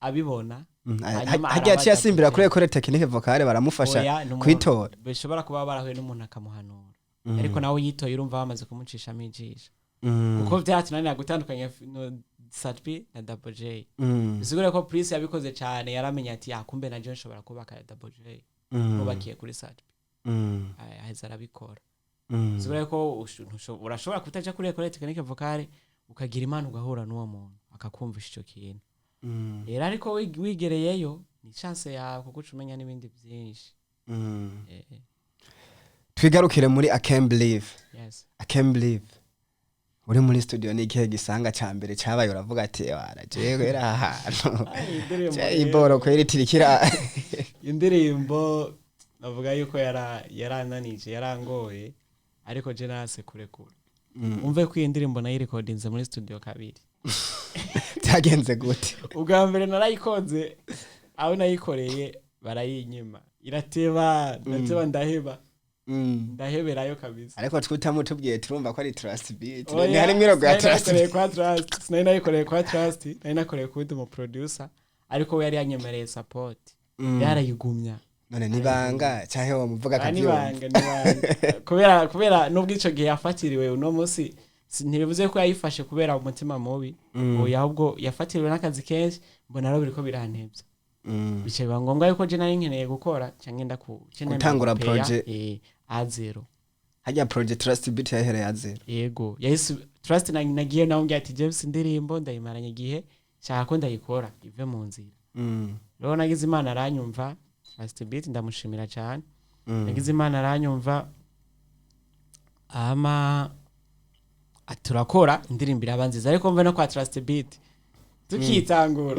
abibona. Hanyuma Hagiye aciye arabaza asimbira gute? kuri École Technique Vocale, baramufasha Oya, ni umuntu- kwitora. Bishobora kuba barahuye n'umuntu akamuhanura, ariko nawe yitoye, urumva bamaze kumucishamo ijisho, kuko vyatunanira gutandukanya no Sat-B na Double J. Bisigura ko Prince yabikoze cyane, yaramenye ati: "Ah, kumbe na je nshobora kubaka ya Double J nubakiye kuri Sat-B." Aheza arabikora. Bisigura ko urashobora kutaja kuri École Technique Vocale, ukagira Imana ugahura n'uwo muntu akakumvisha ico kintu. Rero ariko wigereyeyo ni chance yawe, kuko uca umenya n'ibindi byinshi. Twigarukire muri I Can't Believe. Yes. I Can't Believe, uri muri studio, ni ikihe gisanga ca mbere cabaye uravuga ati: "Wara jewe era ahantu Ay, indirimbo je rero. iboro kweri tirikira"? Indirimbo navuga yuko yarananije, yarangoye, ariko je nase kurekura. Umve ko iyi ndirimbo nayirekodinze muri studio kabiri. Byagenze gute? Ubwa mbere narayikoze, aho nayikoreye barayinyima, irateba, ndateba, ndaheba. Ndaheberayo kabisa. Ariko twitamutubwiye turumva ko ari Trust Beat. Oya, Ni hari mirogo ya sinari Trust nayikoreye Beat. kwa Trust, sinari nayikoreye kwa Trust, nari nakoreye kuwundi mu producer, ariko we yari yanyemereye support, yarayigumya. None nibanga canke womuvuga Ah, akavyumva? nibanga, nibanga, kubera nubwo ico gihe yafatiriwe, uno munsi ntibivuze ko yayifashe kubera umutima mubi. Oya, ahubwo yafatiriwe n'akazi kenshi, mbona rero biriko birantevya. Bica biba ngombwa yuko je nari nkeneye gukora canke ndaku ce nemera Gutangura gupeya, projet. À zéro. Harya projet Trust Beat yahereye à zéro? Yego, yahise Trust nagiye nawe ngira ati: "James, indirimbo ndayimaranye igihe, nshaka ko ndayikora ive mu nzira." Rero nagize Imana aranyumva, Trust Beat ndamushimira cyane. Nagize Imana aranyumva, ama turakora indirimbo iraba nziza. Ariko mve no kwa Trust Beat tukitangura,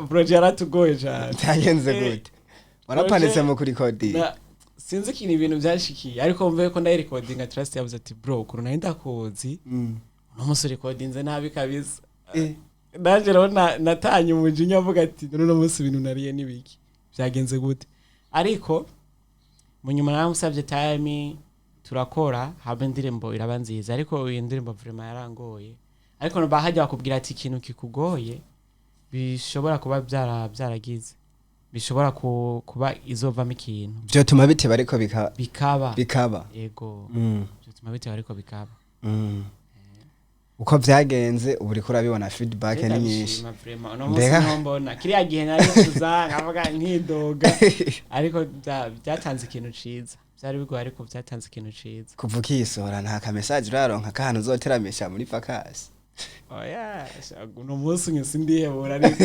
projet yaratugoye cyane. Byagenze gute? Warapanitse Projet- mu kurikodinga? Sinzi ikintu ibintu byashikiye, ariko mve ko ndayirekodinga, Trust yavuze ati: "Bro, ukuntu nari ndakuzi, uno munsi urekodinze nabi kabisa." Nanjye rero natanye umujinya, avuga ati: "None uno munsi ibintu nariye n'ibiki, byagenze gute?" Ariko mu nyuma naramusabye time, turakora, haba indirimbo iraba nziza. Ariko iyi ndirimbo vraiment yarangoye, ariko bahajya bakubwira ati ikintu kikugoye bishobora kuba byaragize, bishobora kuba izovamo ikintu. Vyotuma biteba, ariko bikaba. Bikaba. Yego. Byotuma biteba, ariko bikaba. Uko vyagenze, ubu uriko urabibona, feedback ni nyinshi. Ndabishima vraiment. Uno munsi niho mbona kiriya gihe naricuza, nkavuga, nkidoga, ariko byatanze ikintu ciza. Byari bigoye, ariko byatanze ikintu ciza. Kuva ukiyisohora, nta ka message uraronka k'ahantu uzoteramisha muri vacances? Oya, uno munsi nge sindihebura, ariko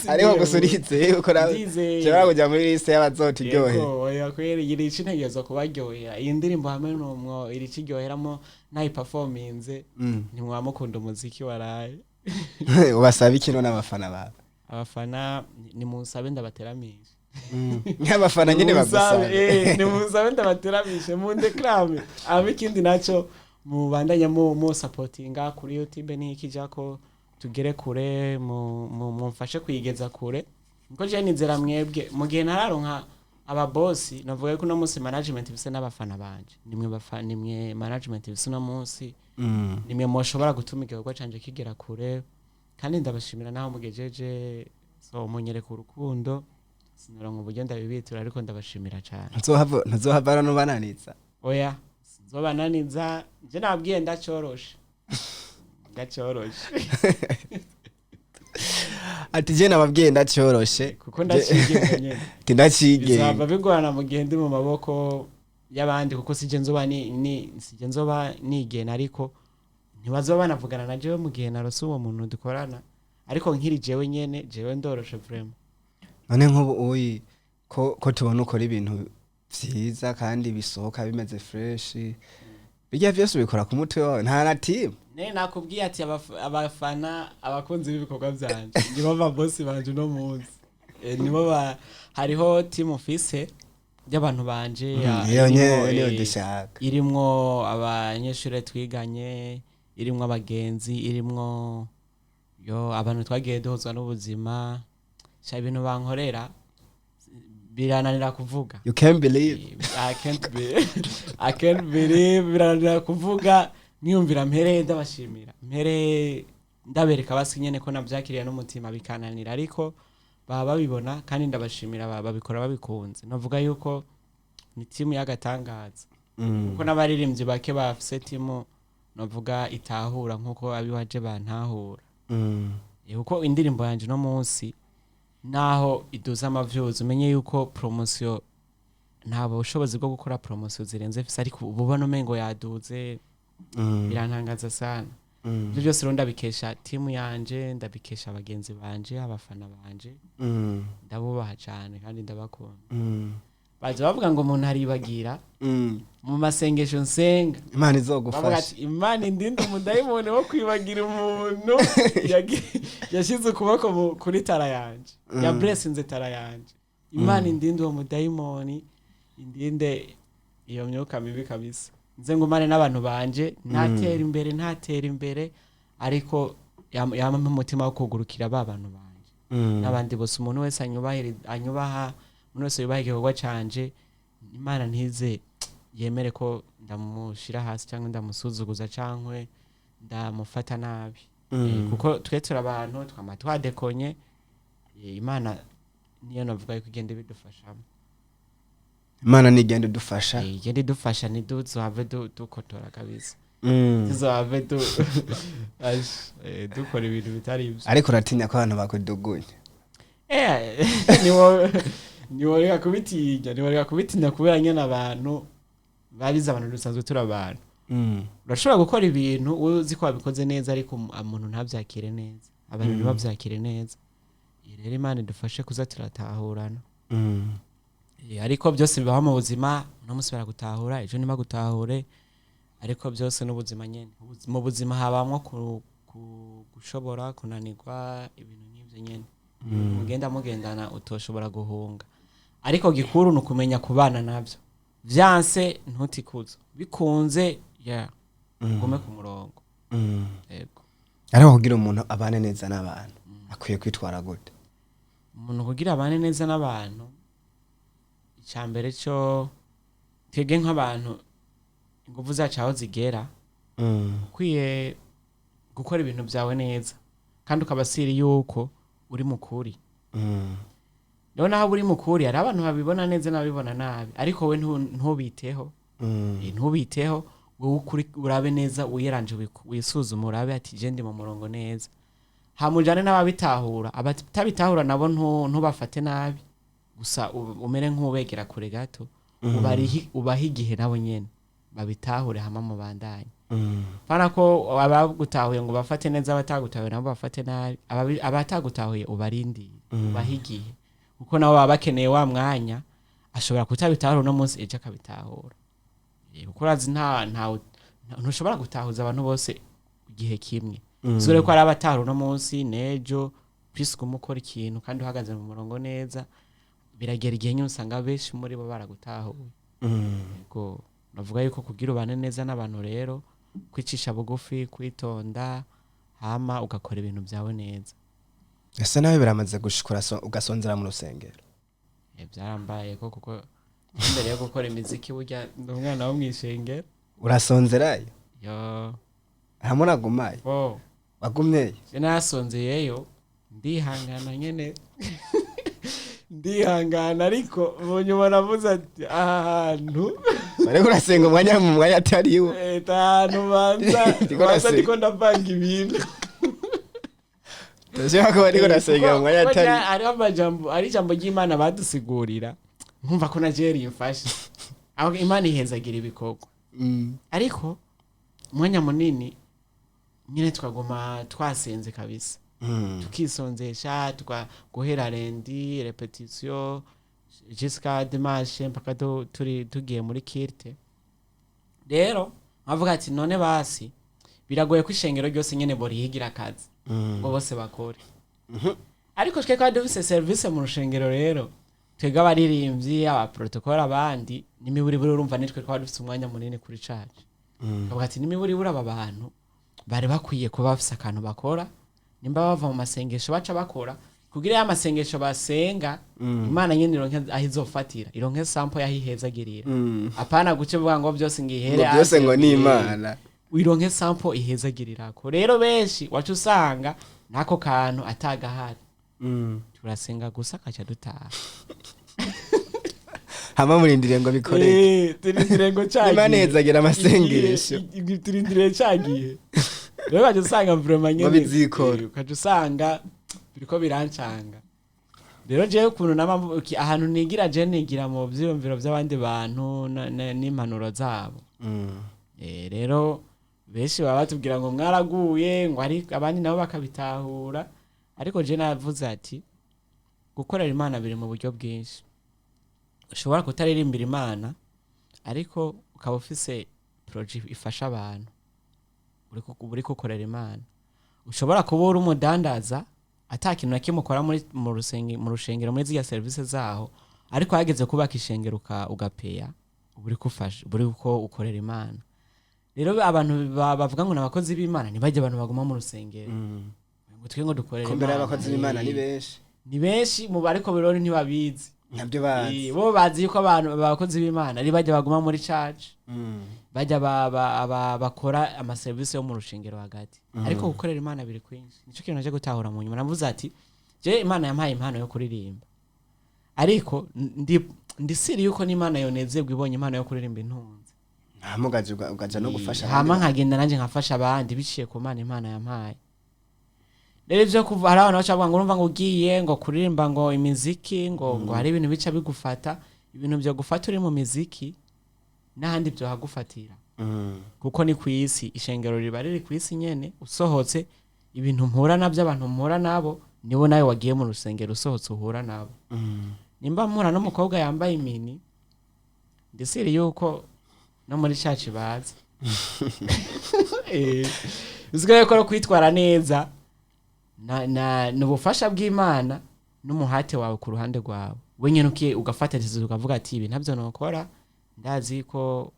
Ariko gusa urizeye uko Ndizeye. ushobora kuja muri liste y'abazoturyohera? Yego, oya, kubera iri ica integezo kubaryohera iyi ndirimbo hamwe n'umwo iri iryoheramo nayiperforminze. Ntimwamukunda umuziki waraye. Ubasaba ikino n'abafana bawe? Abafana nimunsabe ndabateramishe. Nk'abafana nyine Nimunsabe, bagusabe. Nimunsabe ndabateramishe, mundeklame. Aba ikindi naco, mubandanya mu supportinga kuri YouTube nikijako tugere kure, mumfashe kuyigeza kure, niko je nizera mwebwe. Mu gihe ntararonka ababosi, navuga ko uno munsi management bise n'abafana banje, nimwe nimwe management bise uno munsi. Nimwe mushobora gutuma igikorwa canje kigera kure, kandi ndabashimira naho mugejeje. So munyereka urukundo, sinaronka uburyo ndabibitura, ariko ndabashimira cyane. Ntuzohava rero nubananiza? Oya, sinzobananiza, nje nabwiye ndacoroshe, ndacoroshe. Ati: "Je nababwiye ndacyoroshe." Kuko ndacigenga nyene. Ati: "Ndacigenga." Bizaba bigorana mu gihe ndi mu maboko y'abandi, kuko sije nzoba ni sije nzoba nigena, ariko ntibazoba banavugana na jewe mu gihe narose uwo muntu dukorana. Ariko nkiri jewe nyene, jewe ndoroshe vraiment. None nk'ubu uyi ko tubona ukora ibintu vyiza kandi bisohoka bimeze fresh, bijya vyose ubikora ku mutwe wawe, nta na team? Ne nakubwiye ati abafana, abakunzi b'ibikorwa byanje nibo babosi banje uno munsi. Nibo ba hariho team office y'abantu banje Iyo irimwo, nye niyo dushaka. Irimwo abanyeshuri twiganye, irimwo abagenzi, irimwo yo abantu twagiye duhuzwa n'ubuzima. Sha, ibintu bankorera. Birananira kuvuga. You can't believe. I can't believe, birananira kuvuga. Niyumvira mpere ndabashimira, mpere ndabereka basi nyene ko navyakiriye n'umutima, bikananira, ariko baba babibona kandi ndabashimira, babikora babikunze. Navuga yuko ni timu y'agatangaza, kuko n'abaririmbyi bake bafise timu navuga itahura nkuko abiwaje bantahura. Kuko indirimbo yanje no munsi naho iduza ama views, umenye yuko promotion, nta bushobozi bwo gukora promotion zirenze fise, ariko ubu ubona umengo yaduze. Birantangaza sana. Ibyo byose rero ndabikesha timu yanje, ndabikesha abagenzi banje, abafana banje. Ndabubaha cyane kandi ndabakunda. Baza bavuga ngo umuntu aribagira. Mu masengesho nsenga, Imana bavuga izogufasha. ati Imana indinde umudayimoni wo kwibagira umuntu yashyize ukuboko kuri tara yanje, ya blessinze tara yanje. Imana indinde uwo mudayimoni, indinde iyo myuka mibi kabisa, nze ngumane n'abantu banje, ntatera imbere, ntatera imbere, ariko yampa umutima wo kugurukira ba bantu banje n'abandi bose. Umuntu wese anyubaha, umuntu wese yubaha igikorwa canje, Imana ntize yemere ko ndamushira hasi cyangwa ndamusuzuguza cyangwa ndamufata nabi. Kuko twe turi abantu twama twadekonye. Imana niyo navuga yuko igenda ibidufashamo. Imana nigenda idufasha. Igenda idufasha, ntiduzohave dukotora kabisa, tuzohave ash, dukora ibintu bitari ibyo. Ariko uratinya ko abantu bakudugunya? Niworeka kubitinya, niworeka kubitinya, kubera nyene abantu babizi, abantu dusanzwe turi abantu. Urashobora gukora ibintu wowe uzi ko wabikoze neza, ariko umuntu ntabyakire neza, abantu ntibabyakire neza. Rero Imana idufashe kuza turatahurana. Ariko byose bibaho mu buzima. Uno munsi baragutahura, ejo ntibagutahure, ariko byose n'ubuzima nyene. Mu buzima habamwo gushobora kunanirwa, ibintu nk'ivyo nyene mugenda mugendana, utoshobora guhunga. Ariko gikuru ni ukumenya kubana navyo. Vyanse ntutikuze, bikunze yeah, ugume ku murongo. Yego. Ariko kugira umuntu abane neza n'abantu akwiye kwitwara gute? Umuntu kugira abane neza n'abantu, icya mbere cyo, twebwe nk'abantu ingufu zacu aho zigera, ukwiye gukora ibintu byawe neza kandi ukaba siri yuko uri mukuri. Rero naho uri mukuri, hari abantu babibona neza n'ababibona nabi, ariko we ntubiteho. Ntubiteho wowe, ukuri urabe neza, wiyeranje, wisuzume, urabe ati je ndi mu murongo neza, hamujane n'ababitahura. Abatabitahura nabo ntubafate nabi, gusa umere nk'ubegera kure gato, ubahe igihe nabo nyene babitahure, hama mubandanye. Fana ko abagutahuye ngo bafate neza, abatagutahuye nabo bafate nabi. Abatagutahuye ubarindire, ubahe igihe, kuko nabo baba bakeneye wa mwanya. Ashobora kutabitahura uno munsi, ejo akabitahura. Kuko urazi ntushobora gutahuza abantu bose igihe kimwe. Zure ko ari abatahura uno munsi n'ejo, puisque ukora ikintu kandi uhagaze mu murongo neza, biragera igihe nyine usanga benshi muri bo baragutahuye. Yego, navuga yuko kugira ubane neza n'abantu rero, kwicisha bugufi, kwitonda, hama ugakora ibintu byawe neza. Ese nawe biramaze gushika ugasonzera mu rusengero? Byarambaye ko, kuko mbere yo gukora imiziki burya ndi umwana wo mw'ishengero. Urasonzerayo? Yo. Hamwe uragumayo? Oh. Wagumyeyo? Je nasonzeyeyo, ndihangana nyene, ndihangana, ariko mu nyuma navuze ati aha hantu Bariko urasenga umwanya mu mwanya atariwo. Ahantu banza Ndiko banza ndasenga. Ndiko ndavanga ibintu. Ndashaka ko bariko urasenga mu mwanya Kuko atari hariho amajambo, ari ijambo ry'Imana badusigurira, nkumva ko na Jerry imfashe aho Imana ihezagira ibikorwa. Ariko umwanya munini nyine twaguma twasenze kabisa, tukisonzesha, tuka guhera lundi répétition jusqu'à dimanche, mpaka turi tugiye muri culte. Rero nkavuga ati none basi biragoye ko ishengero ryose nyene borihigira akazi ngo bose bakore, ariko twe twari dufise service mu rushengero. Rero twebwe abaririmbyi, abaprotocole, abandi n'imiburiburi, urumva nitwe twari dufise umwanya munini kuri cacu. Kavuga ati n'imiburiburi aba bantu bari bakwiye kuba bafise akantu bakora, nimba bava mu masengesho baca bakora. Kugira ya masengesho basenga, Imana nyene ironke aho izofatira, ironke sample yaho ihezagirira. Apana guca uvuga ngo byose ngihere Ngo byose hasi, ngo ni Imana. Ironke sample ihezagirirako. Rero benshi waca usanga n'ako kantu atagahari. Turasenga gusa, kaca dutaha. Hama murindiriye ngo bikoreke. Turindiriye ngo cagiye. Imana ihezagira amasengesho. Turindiriye cagiye. Rero ukaca usanga vraiment Ngo nyene bizikora. Ukaca usanga biriko birancanga. Rero jewe ukuntu nama ahantu nigira, je nigira mu vyiyumviro vy'abandi bantu n'impanuro zabo. Rero benshi baba batubwira ngo mwaraguye, ngo ari abandi nabo bakabitahura, ariko je navuze ati gukorera Imana biri mu buryo bwinshi. Ushobora kutaririmbira Imana, ariko ukaba ufise projet ifasha abantu, uri gukorera Imana. Ushobora kuba uri umudandaza, ata kintu na kimwe ukora muri mu rushengero, muri ziriya serivisi zaho, ariko hageze kubaka ishengero ugapeya, uba uri kufasha, uba uri ko ukorera Imana. Rero abantu bavuga ngo ni abakozi b'Imana ntibajye abantu baguma mu rusengero, ngo twe ngo dukorere Kumbera Imana. abakozi b'Imana ni benshi. Ni benshi mu ariko birori ntibabizi. Ntabyo bazi. Bo bazi yuko abantu abakozi b'Imana ari bajya baguma muri church, bajya bakora amaserivisi yo mu rushengero hagati, ariko gukorera Imana biri kwinshi. Nico kintu naje gutahura mu nyuma. Navuze ati je Imana yampaye impano yo kuririmba, ariko ndi siri yuko n'Imana yonezerwa ibonye impano yo kuririmba intunze. Hama ugaja no gufasha Hama abandi. Nkagenda nanjye nkafasha abandi biciye ku Mana impano yampaye. Rero ivyo kuva hari abantu baca bavuga ngo urumva ngo ugiye ngo kuririmba ngo imiziki, ngo hari ibintu bica bigufata. Ibintu byo gufata uri mu miziki n'ahandi byohagufatira, kuko ni ku isi, ishengero riba riri ku isi nyene. Usohotse, ibintu mpura nabyo, abantu mpura nabo, nibo nawe wagiye mu rusengero usohotse uhura nabo. Nimba mpura n'umukobwa yambaye imini, ndisiri yuko no muri church bazi. Usigaye ko kwitwara neza na ni ubufasha bw'Imana n'umuhate wawe ku ruhande rwawe wenyine, ukiye ugafata decision, ukavuga ati ibi ntabyo nokora, ndazi ko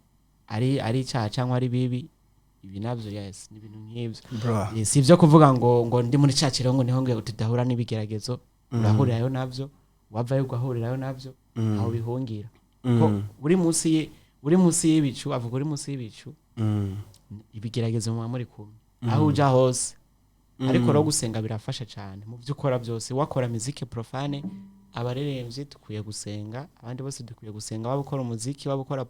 ari icyaha cyangwa ari bibi, ibi nabyo, yes, ni ibintu nk'ibyo. Bro. Si ibyo kuvuga ngo ndi muri church rero ngo niho ngo tudahura n'ibigeragezo. Urahurirayo nabyo, wavayo ugahurirayo nabyo, aho bihungira ko uri munsi y'ibicu, avuga uri munsi y'ibicu. Ibigeragezo muba muri kumwe aho uja hose, ariko rero gusenga birafasha cyane mu byo ukora byose. Wakora muzike profane, abaririmbyi dukwiye gusenga, abandi bose dukwiye gusenga, waba ukora umuziki, waba ukora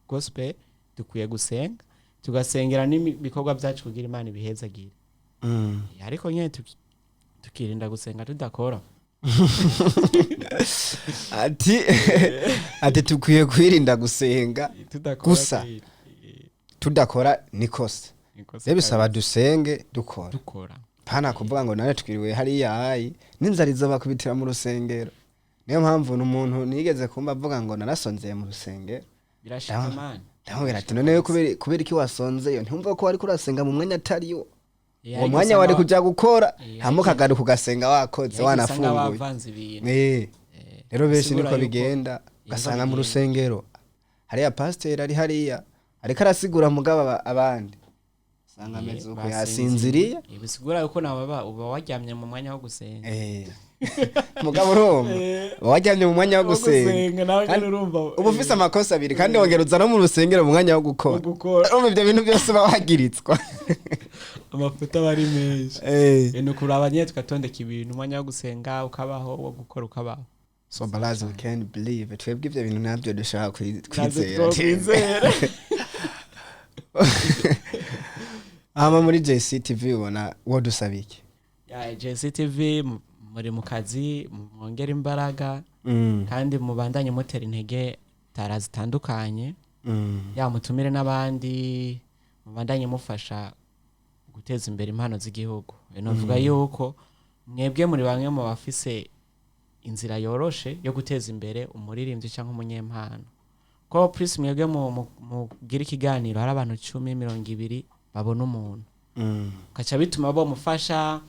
gospel, dukwiye gusenga, tugasengera n'ibikorwa byacu kugira Imana ibihezagire. Ariko nyine tukirinda gusenga tudakora. Ati tukwiye kwirinda gusenga tudakora. Gusa. Tudakora nikosa. Nikosa. Rero bisaba dusenge dukora. Dukora. Pana kuvuga ngo nane twiriwe hariya, hayi n'inzara izobakubitira mu rusengero. Niyo mpamvu n'umuntu nigeze kumva avuga ngo narasonzeye mu rusengero. Birashika man. Ndamubwira ati none kubera iki wasonzeyo? Ntiwumva ko wariko urasenga mu mwanya atariwo? Uwo Ariko mwanya usanga wari kuja gukora, hama ukagaruka ugasenga wakoze, ariko usanga wanafunguye. wavanze ibintu. Rero benshi bisigura niko yuko bigenda, ugasanga mu bigenda. rusengero hariya pasiteri ari hariya ariko arasigura, mugabo abandi usanga ameze uko, yasinziriye. Bisigura yuko nawe uba waryamye mu mwanya wo gusenga. Mugabo urumva uba waryamye mu mwanya wo Wo gusenga. Gusenga, nawe Kandi nyene urumva, uba ufise amakosa abiri, kandi wongera uza no mu rusengero mu mwanya wo gukora. Wo gukora. Urumva ibyo bintu byose uba wagiritswa. Amafuta aba ari menshi. Ni ukuraba nyine tugatondeka ibintu, umwanya wo gusenga ukabaho, wo gukora ukabaho. So balazi, we can believe, twebwe ibyo bintu nabyo dushaka Ntabyo kwizera. twokwizera. Hama muri JCTV ubona wodusaba iki? Ya JCTV, muri mu kazi, mwongere imbaraga, kandi mubandanye mutera intege tara zitandukanye, ya mutumire n'abandi, mubandanye mufasha guteza imbere impano z'igihugu. Novuga yuko mwebwe muri bamwe mu bafise inzira yoroshe yo guteza imbere umuririmbyi cyangwa umunyempano, ko plus mwebwe mugira ikiganiro, hari abantu 10, 20 babona umuntu, ugaca bituma bomufasha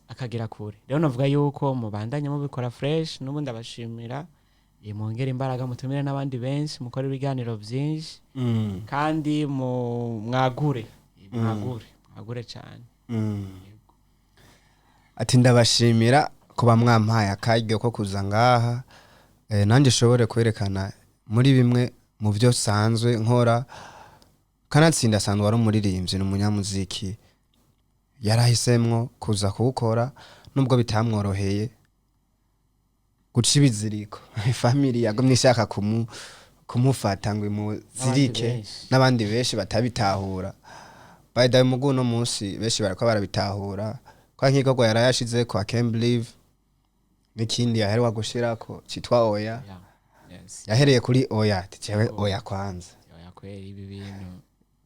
akagera kure. Rero navuga yuko mubandanye mubikora fresh. N'ubundi abashimira, mwongere imbaraga, mutumire n'abandi benshi, mukore ibiganiro byinshi, kandi mwagure, mwagure, mwagure cyane. Ati ndabashimira. Kuba mwampaye akaryo ko kuza ngaha, nanjye nshobore kwerekana muri bimwe mu byo sanzwe nkora. Kanatsinda asanzwe ari umuririmbyi, ni umunyamuziki, yarahisemwo kuza kuwukora nubwo bitamworoheye guca ibiziriko. Family yagumye ishaka kumufata ngo imuzirike. Benshi. N'abandi benshi batabitahura. By the way, mugu uno munsi benshi bariko barabitahura kwa nk'igikorwa yarayashizeko, I can't believe, n'ikindi yaheruka gushirako citwa Oya. Yeah. Yes. Yahereye kuri Oya, ati jewe oya kwanza. Oya kweri, ibi bintu.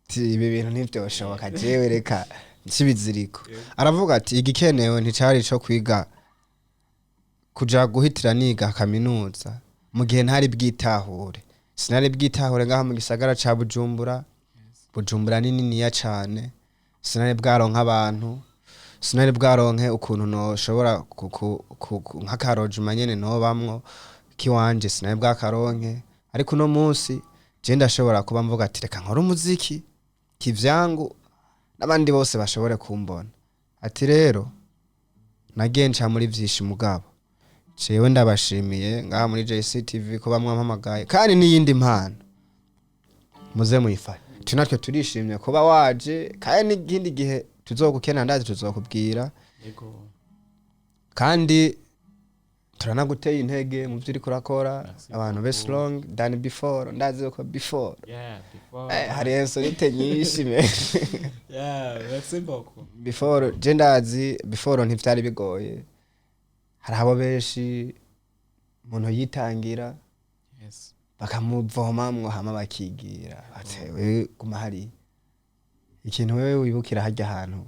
Ati ibi bintu ntivyoshoboka, jewe reka ncibiziriko. Aravuga ati igikenewe nticari ico kwiga, kuja guhitira niga kaminuza mu gihe ntari bwitahure, sinari bwitahure ngaha mu gisagara ca Bujumbura. Bujumbura ni niniya cane, sinari bwaronke abantu, sinari bwaronke ukuntu noshobora nk'akarojuma nyene nobamwo kiwanje, sinari bwakaronke. Ariko uno munsi je ndashobora kuba mvuga ati reka nkore umuziki kivyangu, n'abandi bose bashobore kumbona. Ati rero nagiye nca muri vyinshi, mugabo jewe ndabashimiye ngaha muri JCTV ko bamwampamagaye, kandi n'iyindi mpano muze muyifate. Ati natwe turishimye kuba waje, kandi n'ikindi gihe tuzogukena ndazi tuzokubwira. Yego. Kandi turanaguteye intege mu byo uriko urakora. Merci Abantu be beaucoup. strong than before, ndazi ko before Yeah, before. Hari insolite nyinshi me. Yeah, merci beaucoup. Before je ndazi before ntivyari bigoye, hari abo benshi umuntu yitangira bakamuvomamwo hama bakigira ati wewe guma hari ikintu wewe wibukira harya hantu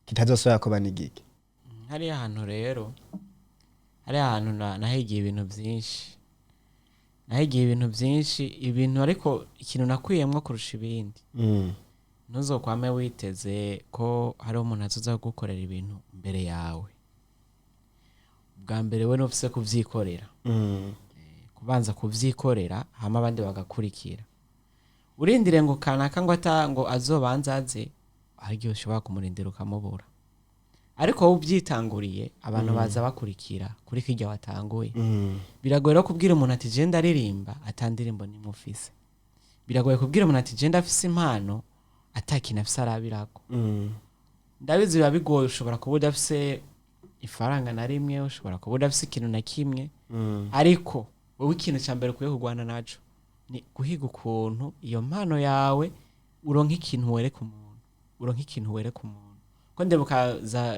kitazosubira kuba n'igiki. Hariya hantu rero, hariya hantu nahigiye ibintu byinshi, nahigiye ibintu byinshi, ibintu, ariko ikintu nakuyemwo kurusha ibindi, ntuzokwame witeze ko hariho umuntu azoza kugukorera ibintu mbere yawe. Bwa mbere we ntufise kuvyikorera, kubanza kuvyikorera hama abandi bagakurikira. Urindire ngo kanaka ngo ata ngo azobanza aze, hari igihe ushobora kumurindira ukamubura. Ariko wowe ubyitanguriye, abantu baza bakurikira kuri kirya watanguye. Biragoye rero kubwira umuntu ati je ndaririmba ata ndirimbo nimwe ufise. Biragoye kubwira umuntu ati je ndafise impano ata kintu afise arabirako. Ndabizi biba bigoye, ushobora kuba udafise ifaranga na rimwe, ushobora kuba udafise ikintu na kimwe, ariko wowe ikintu cya mbere ukwiye kurwana naco ni guhiga ukuntu iyo mpano yawe uronka ikintu wereka umuntu, uronka ikintu wereka umuntu. Ko ndibuka za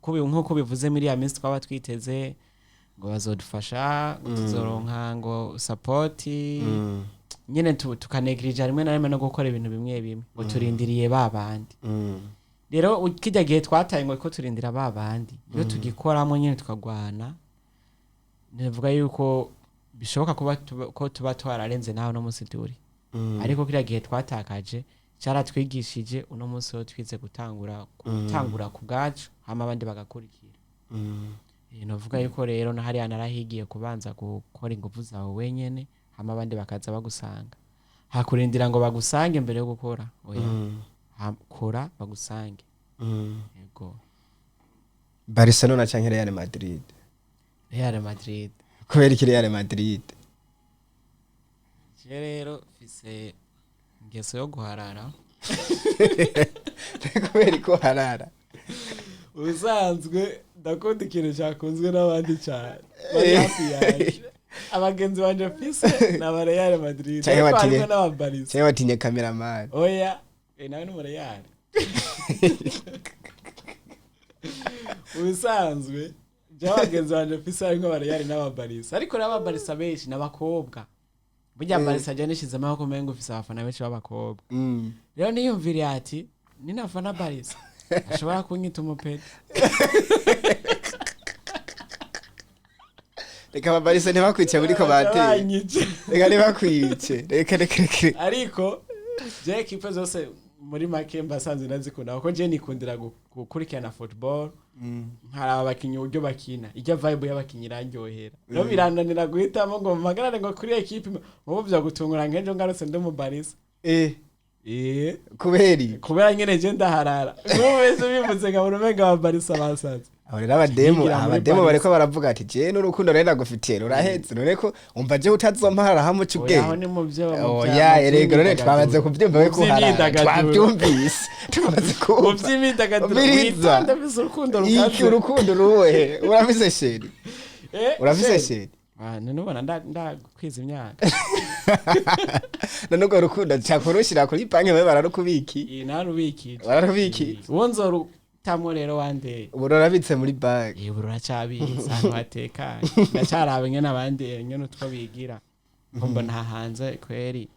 nk'uko bivuze, muri ya minsi twaba twiteze ngo bazodufasha, ngo tuzoronka ngo support nyene, tukanegirija rimwe na rimwe no gukora ibintu bimwe bimwe ngo turindiriye ba bandi. Rero kirya gihe twataye ngo ko turindira ba bandi, iyo tugikoramo nyene tukagwana, nivuga yuko bishoboka kuba ko tuba twararenze naho no munsi turi. Ariko kiriya gihe twatakaje cyaratwigishije, uno munsi wo twize gutangura ku bwacu hama abandi bagakurikira. Novuga yuko rero na hariya narahigiye kubanza gukora ingufu zawe wenyene, hama abandi bakaza bagusanga, hakurindira ngo bagusange mbere yo gukora. Oya, kora bagusange. Yego. Barcelona canke Real Madrid? Real Madrid. Kubera iki Real Madrid? Je rero mfise ingeso yo guharara. Kubera ko harara? Ubusanzwe ndakunda ikintu cyakunzwe n'abandi cyane bari hafi yanjye. Abagenzi banje mfise ni aba Real Madrid, Canke ariko batire- harimo n'aba Barca. Canke batinye cameraman? Oya, nawe ni umu Real. Ubusanzwe je abagenzi banje mfise harimo aba Real n'aba Barca, ariko n'aba Barca benshi n'abakobwa. Burya Barca je nishizemo aho kumenga ufise abafana benshi b'abakobwa. Rero niyumviriye ati ninafana Barca ashobora kunyita umupeti. Reka ababarisa ntibakwice buriko bateye. Banyice. Reka ntibakwice, reka reka reka. Ariko je ekipe zose muri make mbasanzwe ndazikunda, kuko je nikundira gukurikirana football, nkaraba abakinyi uburyo bakina, ijya vibe y'abakinyi irandyohera. Rero birananira guhitamo ngo mpagarare ngo kuri ekipe imwe. Ubu vyo gutungura nkejo ngarutse ndi mu Barca. Kubera iki? Kubera nyene je ndaharara, nk'ubu wese bivuze nkabona umenga aba Barca basaze. Aho rero abademu, Yigira muri abademu Paris. bariko baravuga ati: "Je n'urukundo rero ndagufitiye rurahetse, none ko umva je utazompara hamwe uca Oya, aho ubwenge." ni mu byo mu Oya, mu erega none twamaze by'imyidagaduro. kubyumva we Mu kuharara. by'imyidagaduro. Twabyumvise, twamaze Mu kumva. by'imyidagaduro. Umviriza. Witonde, mfise urukundo Iki rukaze. urukundo ruhe? Urafise chéri? Eh, Urafise chéri. chéri? Ah, none ubona ndakwiza imyaka? None urwo rukundo nshaka kurushira kuri banki, babe bararukubiki. Iyi narubikije. Bararubikije. Uwo nzorutamwo rero wandeye. Ubu rurabitse muri banki. Ubu ruracabitse ahantu hatekanye, ndacaraba ingene abandi, ingene utwo bigira, ngo mbona hanze kweri.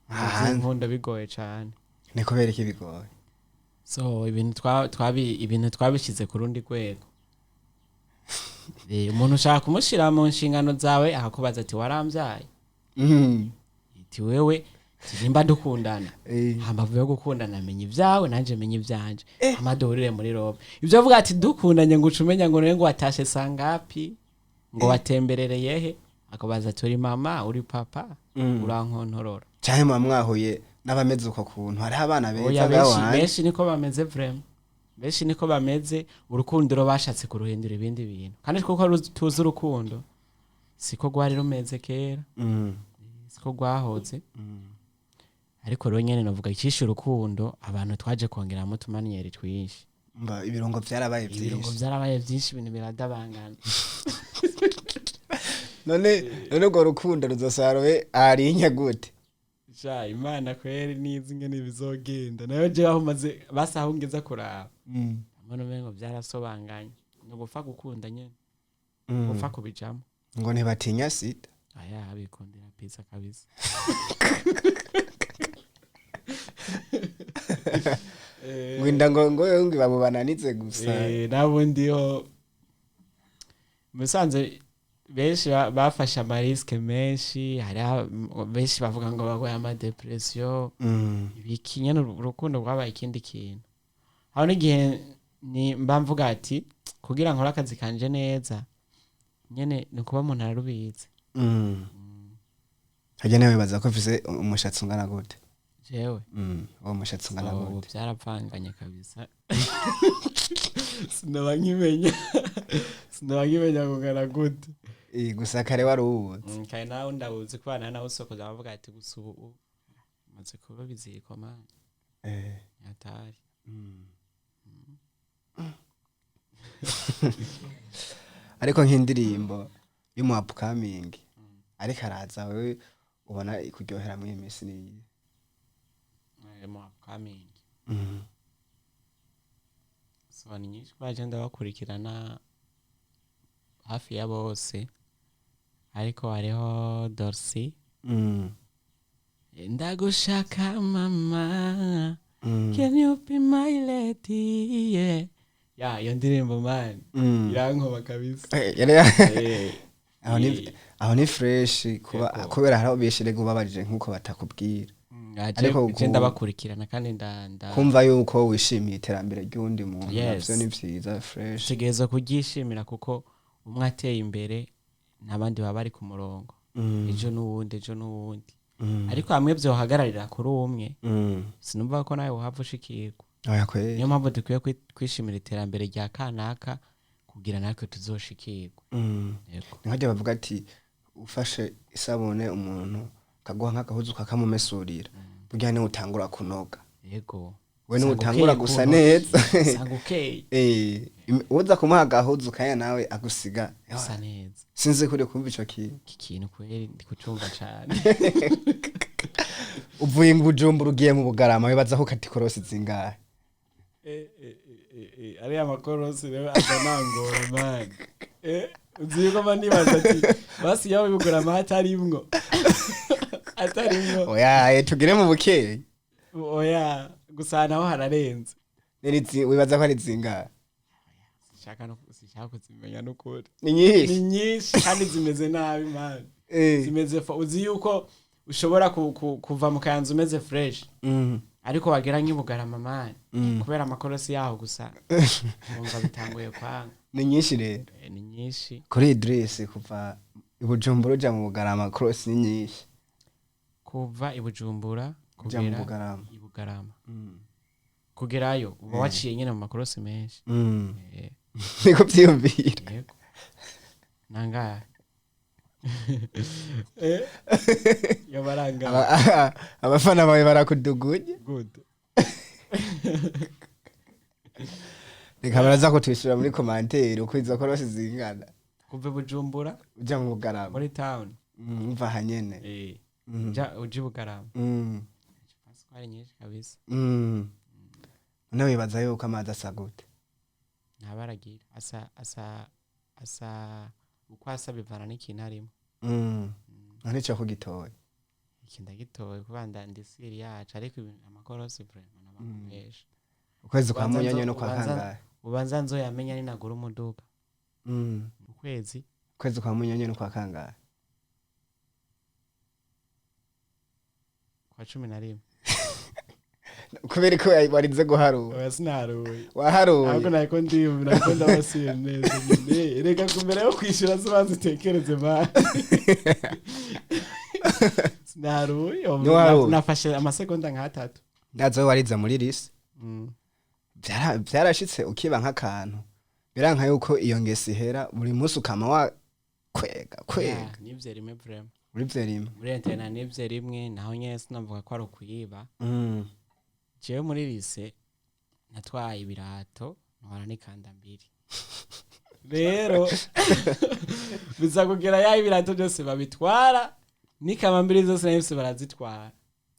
Hanze. Inkunda bigoye cane. Ni kubera iki bigoye? So ibintu twabishyize ku rundi rwego. Umuntu ushaka kumushira mu nshingano zawe, akakubaza ati: "Warambyaye?" Ati: "Wewe nimba dukundana, hambavu yo gukundana, menya ibyawe nanje menya ibyanje, hama duhurire muri robe." Ibyo avuga ati dukundanye ngo uce umenya ngo none ngo watashe sangapi, ngo watemberereye he, akabaza ati: "Uri mama, uri papa, urankontorora?" Canke muba mwahuye n'abameze uko kuntu? Hariho abana beza Oya, ngaho benshi hanze. Benshi niko bameze vraiment, benshi niko bameze. Urukundo rero bashatse kuruhindura ibindi bintu, kandi kuko tuzi urukundo siko rwari rumeze kera, siko rwahoze. Ariko rero nyene novuga icishe urukundo, abantu twaje kongeramo utumanière twinshi. Mba ibirungo vyarabaye Ibirungo vyinshi. vyarabaye vyinshi, ibintu biradabangana. None urwo rukundo ruzosarobe arinya gute? Sha, Imana kweri nizi ingene bizogenda nayo. Jewe aho maze basi, aho ngeza kuraba, mbona umengo vyarasobanganye. Ni ugupfa gukunda nyene, gupfa kubijamo. Ngo ntibatinya sida. Aya, bikundira pizza kabisa. Ngo inda ngo babo bananize gusa. Nabo ndiho musanze benshi bafashe amarisques menshi. Hariho benshi bavuga ngo bagwaye amadépression, ibiki nyene. Urukundo rwabaye ikindi kintu. Aho n'igihe ni mba mvuga ati kugira nkore akazi kanje neza nyene ni ukuba umuntu ararubizi. Harya nawe wibaza ko ufise umushatsi ungana gute? Jewe? Uwo mushatsi ungana ubu gute? Byarapfanganye kabisa, sinaba nkimenya kungana gute. Gusa kare wari uwuzi. Kare nawe ndawuzi kubana nawe usokoza, bavuga ati gusa ubu maze kuba biziko man. Hatari. Ariko nk'indirimbo y'umu upcoming ariko araza, wewe ubona ikuryohera muri iyi minsi niyi? Mu upcoming, so ni nyinshi baje, ndabakurikirana hafi ya bose, ariko hariho Dorcy. Ndagushaka mama, can you be my lady, yeah. Ya, iyo ndirimbo man, irankoba kabisa. Aho ni fresh kuba Yego. kubera hariho benshi rego ubabajije nkuko batakubwira. Ariko Ariko je ndabakurikirana kandi nda kumva yuko wishimiye iterambere ry'undi muntu, Yes. navyo ni vyiza, fresh. Tutegerezwa kuryishimira, kuko umwe ateye imbere n'abandi baba bari ku murongo, ejo n'uwundi, ejo n'uwundi. Ariko hamwe vyohagararira kuri umwe, sinumva ko nawe wohava ushikirwa. Oya kweri. Niyo mpamvu dukwiye kwishimira iterambere rya kanaka kugira natwe tuzoshikirwe. Yego. Ni nk'arya bavuga ati ufashe isabune umuntu kaguha nk'agahuzu kakamumesurira, burya niwe utangura kunoga. Yego. We niwe Usanga utangura ukeye gusa ku neza. Usanga ukeye. Uza kumuha agahuzu kanya nawe agusiga usa neza. Sinzi kuri kumva ico kintu. Iki kintu kweri ndi kucumva cane. Uvuye mu Bujumbura ugiye mu Bugarama, wibaza ko ukata ikorosi zingahe? Ariya makorosi rero aza nangora man. Uzi yuko mba nibaza ati basi yaba Bugarama atarimwo. Oya, tugire mu bukeyi. Oya, gusa naho hararenze. Wibaza ko ari zingahe? Sinshaka no sinshaka kuzimenya n'ukuri. Ni nyinshi. Ni nyinshi kandi zimeze nabi man. Zimeze uzi yuko ushobora kuva mu Kayanza umeze fresh, ariko wagera nk'ibugarama man, kubera amakorosi yaho gusa wumva bitanguye kwanga. Ni nyinshi rero. Ni nyinshi. Kuri Idris, kuva i Bujumbura uja mu Bugarama, cross ni nyinshi. Kuva i Bujumbura uja mu kugera Bugarama. I Bugarama, kugerayo uba waciye nyine mu makorosi menshi. Niko vyiyumvira. Yego, nangahe yoba arangahe? Abafana bawe barakuduguye. Good. Reka baraza kutwishyura muri commentaire uko izo korosi zingana. Kuva i Bujumbura uja mu Bugarama. Muri town. Umva aha nyene. Uja i Bugarama. Ko ari nyinshi kabisa. None wibaza yuko amazi asa gute? Ntabaragira, asa uko asa bivana n'ikintu arimo. None ico kugitoye? Iki ndagitoye kuba ndisiri yacu, ariko amakorosi vraiment n'abakoresha. Ukwezi kwa Ubanza Munyonyo no kwa kangahe? Ubanza nzoyamenya ninagura umuduga. Ukwezi Ukwezi kwa Munyonyo no kwa kangahe? Kwa 11. Kubera ko warize guharura? Oya, sinaharuye. Waharuye. Ahubwo nariko ndiyumva, nariko ndabasiye neza nyine. Reka kumbere yo kwishyura zibanza utekereze mani. Sinaharuye. Ntiwaharuye? Nafashe amasegonda nk'atatu. Ndazi wowe warize muri lycée. Vyarashitse ukiba nk'akantu, biranka yuko iyo ngeso ihera, buri munsi ukama wa kwega kwega? Yeah, nivyo rimwe vraiment. Muri vyo rimwe? Muri internat nivyo rimwe, naho nyene sinavuga ko ari ukuyiba. Jewe muri lycée natwaye ibirato, ntwara n'ikanda mbiri. Rero biza kugera ya ibirato byose babitwara, n'ikama mbiri zose nahise barazitwara.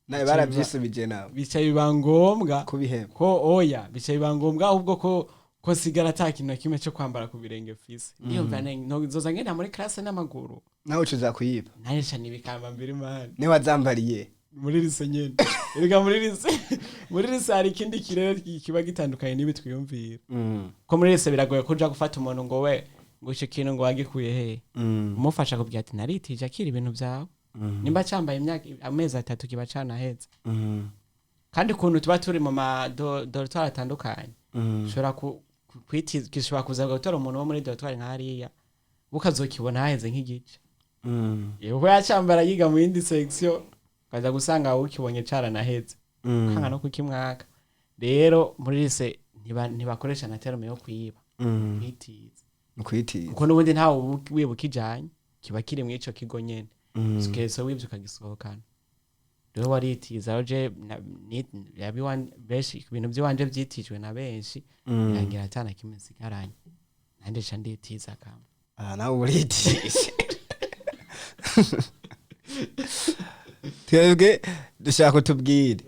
Nawe baravyisubije nawe? Bica biba ngombwa kubiheba. Ko oya, bica biba ngombwa ahubwo ko sigara ata kintu na kimwe cyo kwambara ku birenge fise. Niyumva nzoza ngenda muri classe n'amaguru. Nawe ucuza kuyiba? Nanje nibikamba mbiri mani. Niwe wazambariye? Muri lycée nyene. Erega muri lycée hari ikindi kirere kiba gitandukanye n'ibi twiyumvira. Ko muri lycée biragoye ko uja gufata umuntu ngo we, ngo ico kintu ngo wagikuye he? Umufasha kubwira ati naritije, akira ibintu byawe. Nimba cambaye imyaka, amezi 3, kiba canaheze. Kandi ukuntu tuba turi mu ma dortoir atandukanye, ushobora gishobora kuza gutora umuntu wo muri dortoir nka hariya, ukazokibona haheze nk'igice. Yewe, yacambara yiga mu yindi section, ukaza gusanga ukibonye caranaheze. Kanga no kukimwaka. Rero muri lycée ntibakoresha na terme yo kwiba. Kwitiza. Ukwitiza. Kuko n'ubundi ntawe wibuka ijanye, kiba kiri muri ico kigo nyene. Keretse wivye ukagisohokana. Rero waritiza. Rero je benshi ibintu by'iwanje vyitijwe na benshi, birangira ata na kimwe nsigaranye. Nanje ca nditiza kamwe. Ah, nawe uritije. Twebwe dushaka kutubwira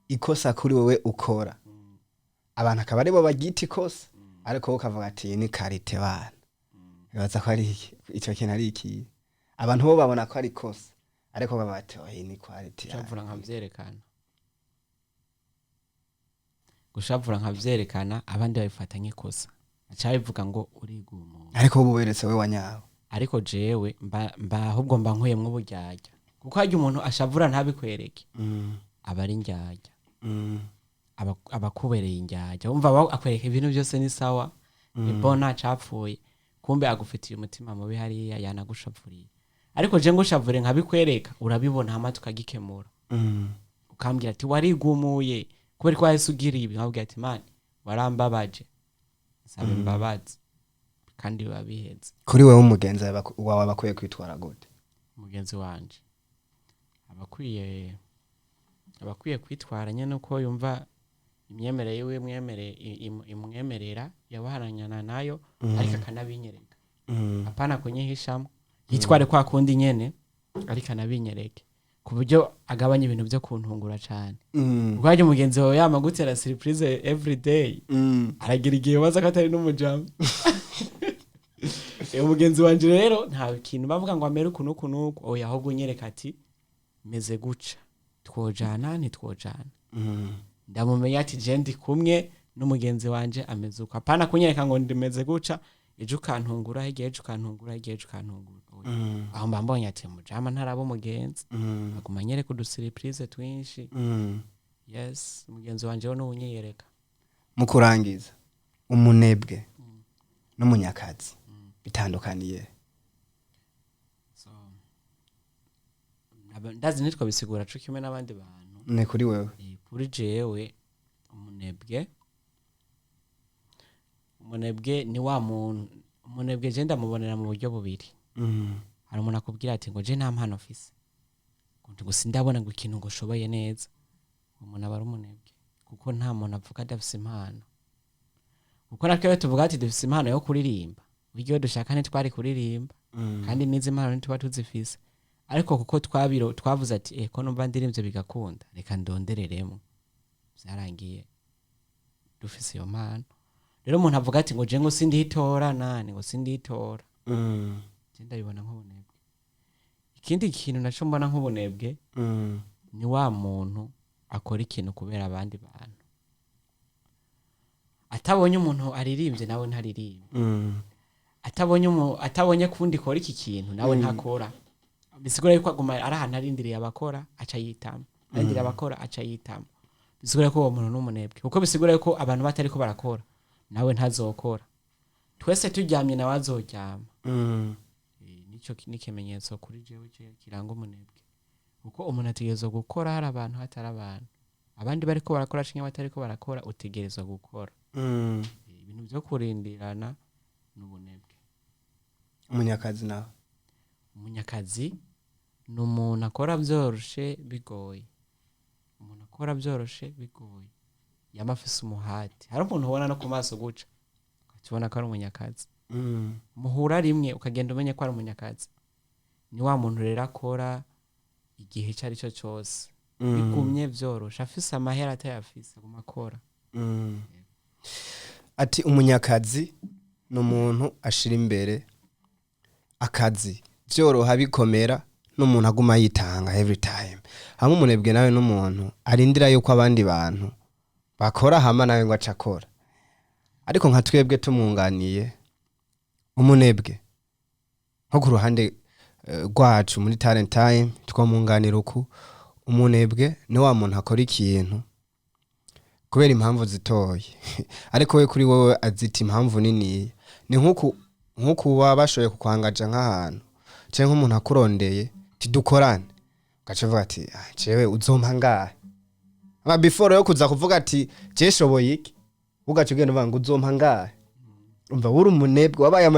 ikosa kuri wowe ukora, abantu akaba aribo baryita ikosa, ariko wowe ukavuga ati "Iyi ni qualité." Bana bibaza ko ari iki, ico kintu ari iki, abantu bo babona ko ari ikosa, ariko baba bati: "Oh, iyi ni qualité." Gushavura nkavyerekana, gushavura nkavyerekana, abandi babifata nk'ikosa, aca bivuga ngo urigumura. Ariko wowe uberetse we wanyawe. Ariko jewe mba ahubwo mba nkuyemwo uburyarya, kuko harya umuntu ashavura ntabikwereke, aba ari indyarya. Aba akubereye indyarya. Wumva akwereka ibintu byose ni sawa, ni bon, ntacapfuye, kumbe agufitiye umutima mubi hariya yanagushavuriye. Ariko je ngushavure nkabikwereka, urabibona, hama tukagikemura. Ukambwira ati warigumuye kubera ko wahise ugira ibi, nkabwira ati mani warambabaje, nsaba imbabazi, kandi biba biheze. Kuri wewe umugenzi wawe aba akwiye kwitwara gute? Mugenzi wanje aba akwiye kwitwara nyene uko yumva imyemerere yiwe imwemerera, yabaharanyana nayo, ariko akanabinyereka. Apana kunyihishamo. Yitware kwa kundi nyene, ariko anabinyereke ku buryo agabanya ibintu byo kuntungura cane. Kuko harya umugenzi wawe yama gutera surprise every day, aragira igihe ubaza ko atari n'umujama. Umugenzi wanje rero nta kintu bavuga ngo amere uku n'uku n'uku, oya, ahubwo unyereka ati meze guca, twojana ntitwojana, ndamumenya ati je ndi kumwe n'umugenzi wanje ameze uko. Apana kunyereka ngo ndimeze guca, ejo ukantungura, hirya ejo ukantungura, hirya ejo ukantungura. Oya. Aho mba mbonye ati mujama ntaraba umugenzi. Aguma anyereka udusurprise twinshi. Yes, mugenzi wanje we n'uwunyiyereka. Mu kurangiza, umunebwe n'umunyakazi bitandukaniye? So ndazi nitwa bisigura co kimwe n'abandi bantu. Ni kuri wewe. Kuri jewe umunebwe Umunebwe ni wa muntu, umunebwe je ndamubonera mu buryo bubiri. Hari umuntu akubwira ati ngo je nta mpano mfise, ngo sindabona ngo ikintu ngo ushoboye neza. Umuntu aba ari umunebwe, kuko nta muntu avuga adafise impano. Kuko natwe iyo tuvuga ati dufise impano yo kuririmba, burya iyo dushaka ntitwari kuririmba, kandi n'izi mpano ntituba tuzifise. Ariko kuko twabiro twavuze ati ko numva ndirimbye bigakunda, reka ndondereremo, byarangiye dufise iyo mpano. Rero umuntu avuga ati ngo je ngo sinditora nani, ngo sinditora, je ndabibona nk'ubunebwe. Ikindi kintu naco mbona nk'ubunebwe ni wa muntu akora ikintu kubera abandi bantu. Atabonye umuntu aririmbye, nawe ntaririmba. Atabonye kundi kora iki kintu, nawe ntakora. Bisigura yuko aguma ari ahantu arindiriye abakora, aca yitama, arindiriye abakora, aca yitama. Bisigura ko uwo muntu n'umunebwe, kuko bisigura yuko abantu batariko barakora, nawe ntazokora. Twese turyamye, nawe azoryama. Nico n'ikimenyetso kuri jewe kiranga umunebwe, kuko umuntu ategerezwa gukora hari abantu, hatari abantu, abandi bariko barakora canke batariko barakora, utegerezwa gukora. Ibintu vyo kurindirana n'ubunebwe. Umunyakazi nawe? Umunyakazi ni umuntu akora vyoroshe bigoye, umuntu akora vyoroshe bigoye, yama afise umuhati. Hari umuntu ubona no ku maso guca ukakibona ko ari umunyakazi. Muhura rimwe ukagenda umenye ko ari umunyakazi. Ni wa muntu rero akora igihe icyo ari cyo cyose, bigumye vyoroshe, afise amahera, atayafise, aguma akora. Ati umunyakazi ni umuntu ashira imbere akazi, vyoroha bikomera, n'umuntu aguma yitanga every time. Hamwe umunebwe nawe n'umuntu arindira yuko abandi bantu bakora, hama nawe ngo aca akora. Ariko nka twebwe tumwunganiye umunebwe, nko ku ruhande rwacu muri Talent Time, twamwunganira uku: umunebwe ni wa muntu akora ikintu kubera impamvu zitoye, ariko we kuri wowe azita impamvu niniya. Ni nkuku baba bashoboye kukwangaja nk'ahantu, canke nk'umuntu akurondeye tidukorane, ugaca uvuga ati: "Ah, jewe uzompa ngahe?" Ama before yo kuza kuvuga ati je shoboye iki, ugaca ugenda uvuga ngo uzompa ngahe. Umva, uri umunebwe, wabaye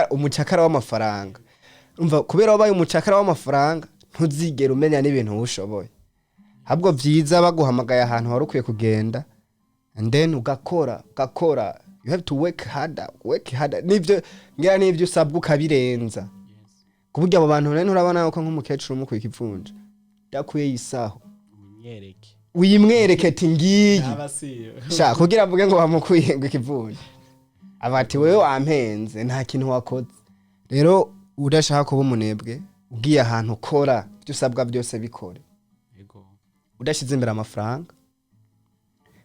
umucakara w'amafaranga. Umva, kubera wabaye umucakara w'amafaranga, ntuzigera umenya n'ibintu ushoboye. Ahubwo vyiza baguhamagaye ahantu wari ukwiye kugenda and then ugakora, ugakora. You have to work harder, work harder. Nivyo ngira nivyo usabwa ukabirenza, ku buryo abo bantu rero nturabona yuko nk'umukecuru umukuye ikivunja yakuye isaho, Umwereke. Uyimwereke ati ngiyi. Aba siyo. Sha, kugira avuge ngo bamukuye ngo ikivunja, aba ati wewe wampenze, nta kintu wakoze. Rero udashaka kuba umunebwe, ugiye ahantu ukora ibyo usabwa byose, bikore udashyize imbere amafaranga,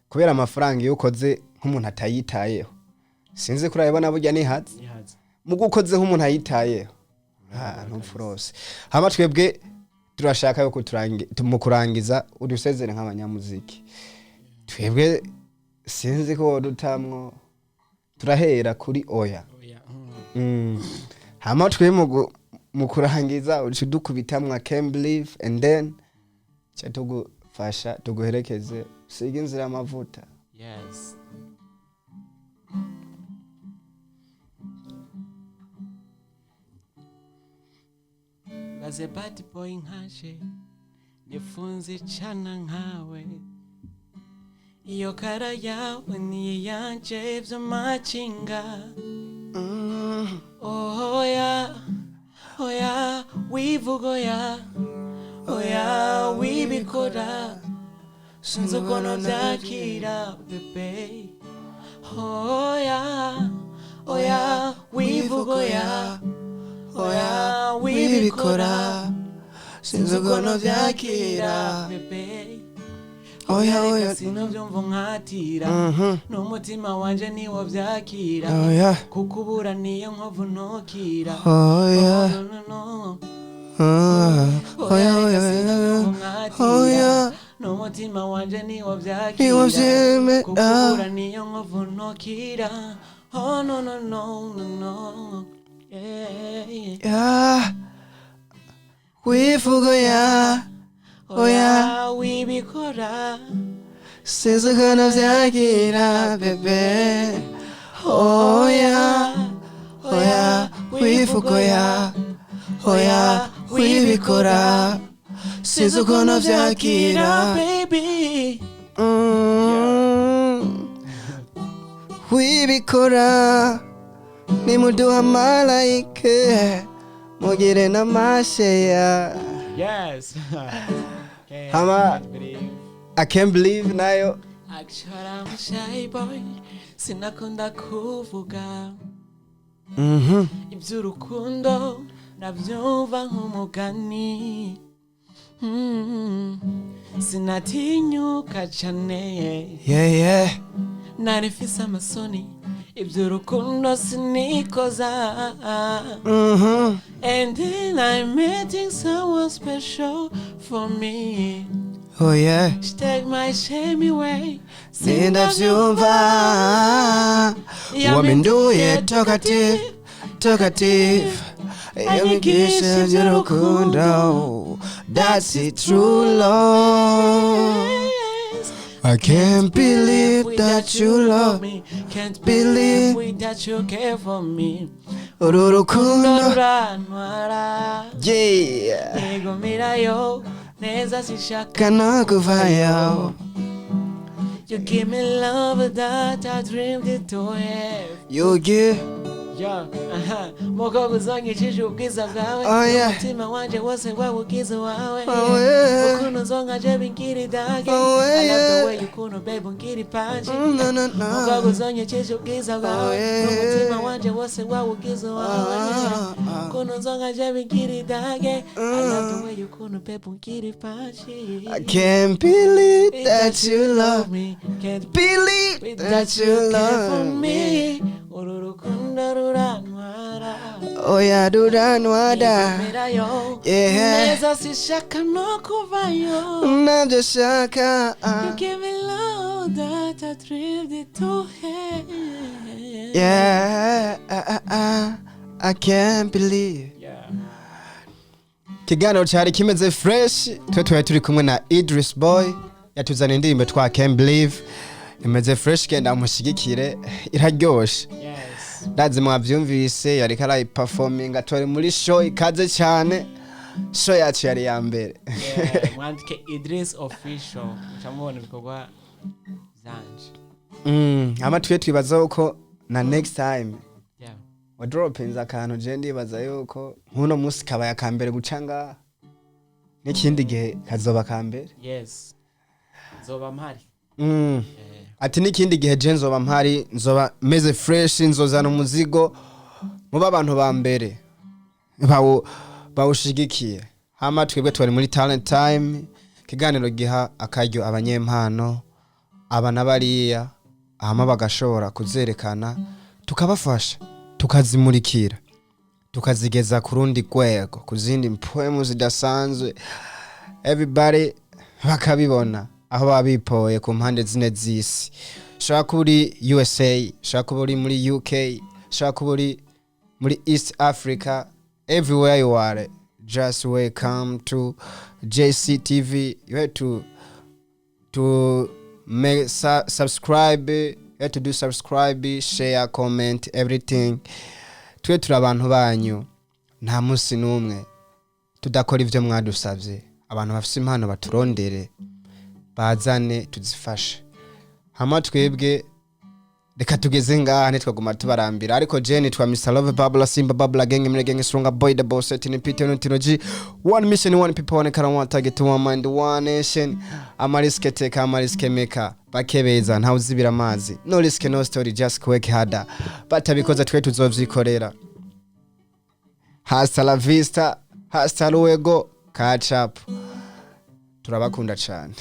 kubera amafaranga iyo ukoze nk'umuntu atayitayeho, sinzi ko urayibona, burya nihaze. Nihaze. Mugo ukoze nk'umuntu ayitayeho, ntupfa urose. Hama twebwe turashaka yuko mu kurangiza udusezere nk'abanyamuziki. Twebwe sinzi ko dutamwo, turahera kuri oya. Oya. Hama twe mu kurangiza uca udukubitamwo I can't believe, and then ca tugufasha tuguherekeze, usige inzira y'amavuta. Yes. Baze bad boy nkaje nifunze icana nkawe, iyo kara yawe ni iyanje vy'amacinga. Oya, oya, wivuga oya, oya, wibikora, sinzi ukuntu byakira bébé. Oya, oya, wivuga oya, oya, wibikora, sinzi ukuntu byakira bébé. Oya, oya. Sinovyumva nkatira n'umutima wanje niwo byakira, Oya. kuko ubura niyo nkovu ntukira. Oya. Oh, no, no, no. Ah, oya, oya, oya, oya. N'umutima wanje niwo byakira, Niwo vyemera. kuko ubura niyo nkovu ntukira. Oh, no, no, no, no, no, yeah. Ya, wivuga oya, oya. Oya, wibikora. Sinzi ukuntu vyakira bébé. Oya, oya, wivuga oya, oya, wibikora, sinzi ukuntu vyakira. Baby. Wibikora, nimuduha malayike, mugire n'amasheya. Yes. Hama- Can't believe. I can't believe nayo. Actually, I'm a shy boy, sinakunda kuvuga iby'urukundo, nabyumva nk'umugani. Sinatinyuka cane. Nari mfise amasoni, iby'urukundo sinikoza. And then I'm meeting someone special for me. Oh yeah. She take my shame away. Sindavyumva, waminduye talkative, talkative, yanyigisha iby'urukundo. That's it, true love. I can't believe that you love me. Can't believe believe that you care for me. Uru rukundo. Rurantwara. Nigumirayo neza, sinshaka Kana kuvayo. You give me love that I dreamed to have. You give Yeah, aha. Mukobwa, uzonyicishije ubwiza bwawe. Oh, yeah. Umutima wanje wose wawugize wawe. Oh, yeah. Ukuntu uzonka je bingira idage. Oh, I love the yeah. way ukuntu, babe, ungira ipanji. No, no, no. Mukobwa, uzonyicishije ubwiza bwawe. Oh, yeah. N'umutima wanje wose wawugize wawe. Ah, ah. Ukuntu uzonka je bingira idage. I love the way ukuntu, babe, ungira ipanji. I can't believe that you love me. Can't believe that you care for me. Uru rukundo rurantwara. Oya, ruranwada. Nigumirayo neza, sinshaka no kuvayo. Nabyo shaka. You give me love that I dreamed to have. Yeah, I can't believe. Ikiganiro cyari kimeze fresh. Twe twari turi kumwe na Idris Boy, yatuzaniye indirimbo twa Can't Believe, imeze fresh. Genda mushigikire, iraryoshe. Ndazi mwavyumvise, yariko arayiperforminga. Turi muri show ikaze cyane, show yacu yari ya mbere. Yeah, mwandike Idris Official, muca mubona ibikorwa vyanje. Hama twe twibaza yuko na next time wadropinze akantu, je ndibaza yuko nk'uno munsi kabaye akambere guca ngaha, n'ikindi gihe kazoba kambere. Yes, nzoba mpari. Ati n'ikindi gihe je nzoba mpari, nzoba meze fresh, nzozana umuzigo muba abantu ba mbere bawushigikiye. Hama twebwe twari muri Talent Time, ikiganiro giha akaryo abanyempano aba na bariya, hama bagashobora kuzerekana, tukabafasha, tukazimurikira, tukazigeza ku rundi rwego, ku zindi mpwemu zidasanzwe, everybody bakabibona aho baba bipoye ku mpande zine z'isi. Ushobora kuba uri USA, ushobora kuba uri muri UK, ushobora kuba uri muri East Africa, everywhere you are, just welcome to JCTV. You have to make subscribe, you have to do subscribe, share, comment, everything. Twe turi abantu banyu, nta munsi n'umwe tudakora ibyo mwadusabye. Abantu bafite impano baturondere, bazane tuzifashe. Hama twebwe reka tugeze ngaha, ntitwaguma tubarambira. Ariko je nitwa Mr Love Babla Simba Babla Gang Mre Gang Strong Boy the Boss Setting Peter Ntino G. One mission, one people, one color, one target, one mind, one nation. Amariske teka, amariske maker, bakebeza ntawe uzibira amazi. No risk, no story, just work harder. Batabikoze twe tuzovyikorera. Hasta la vista, hasta luego, catch up. Turabakunda cyane.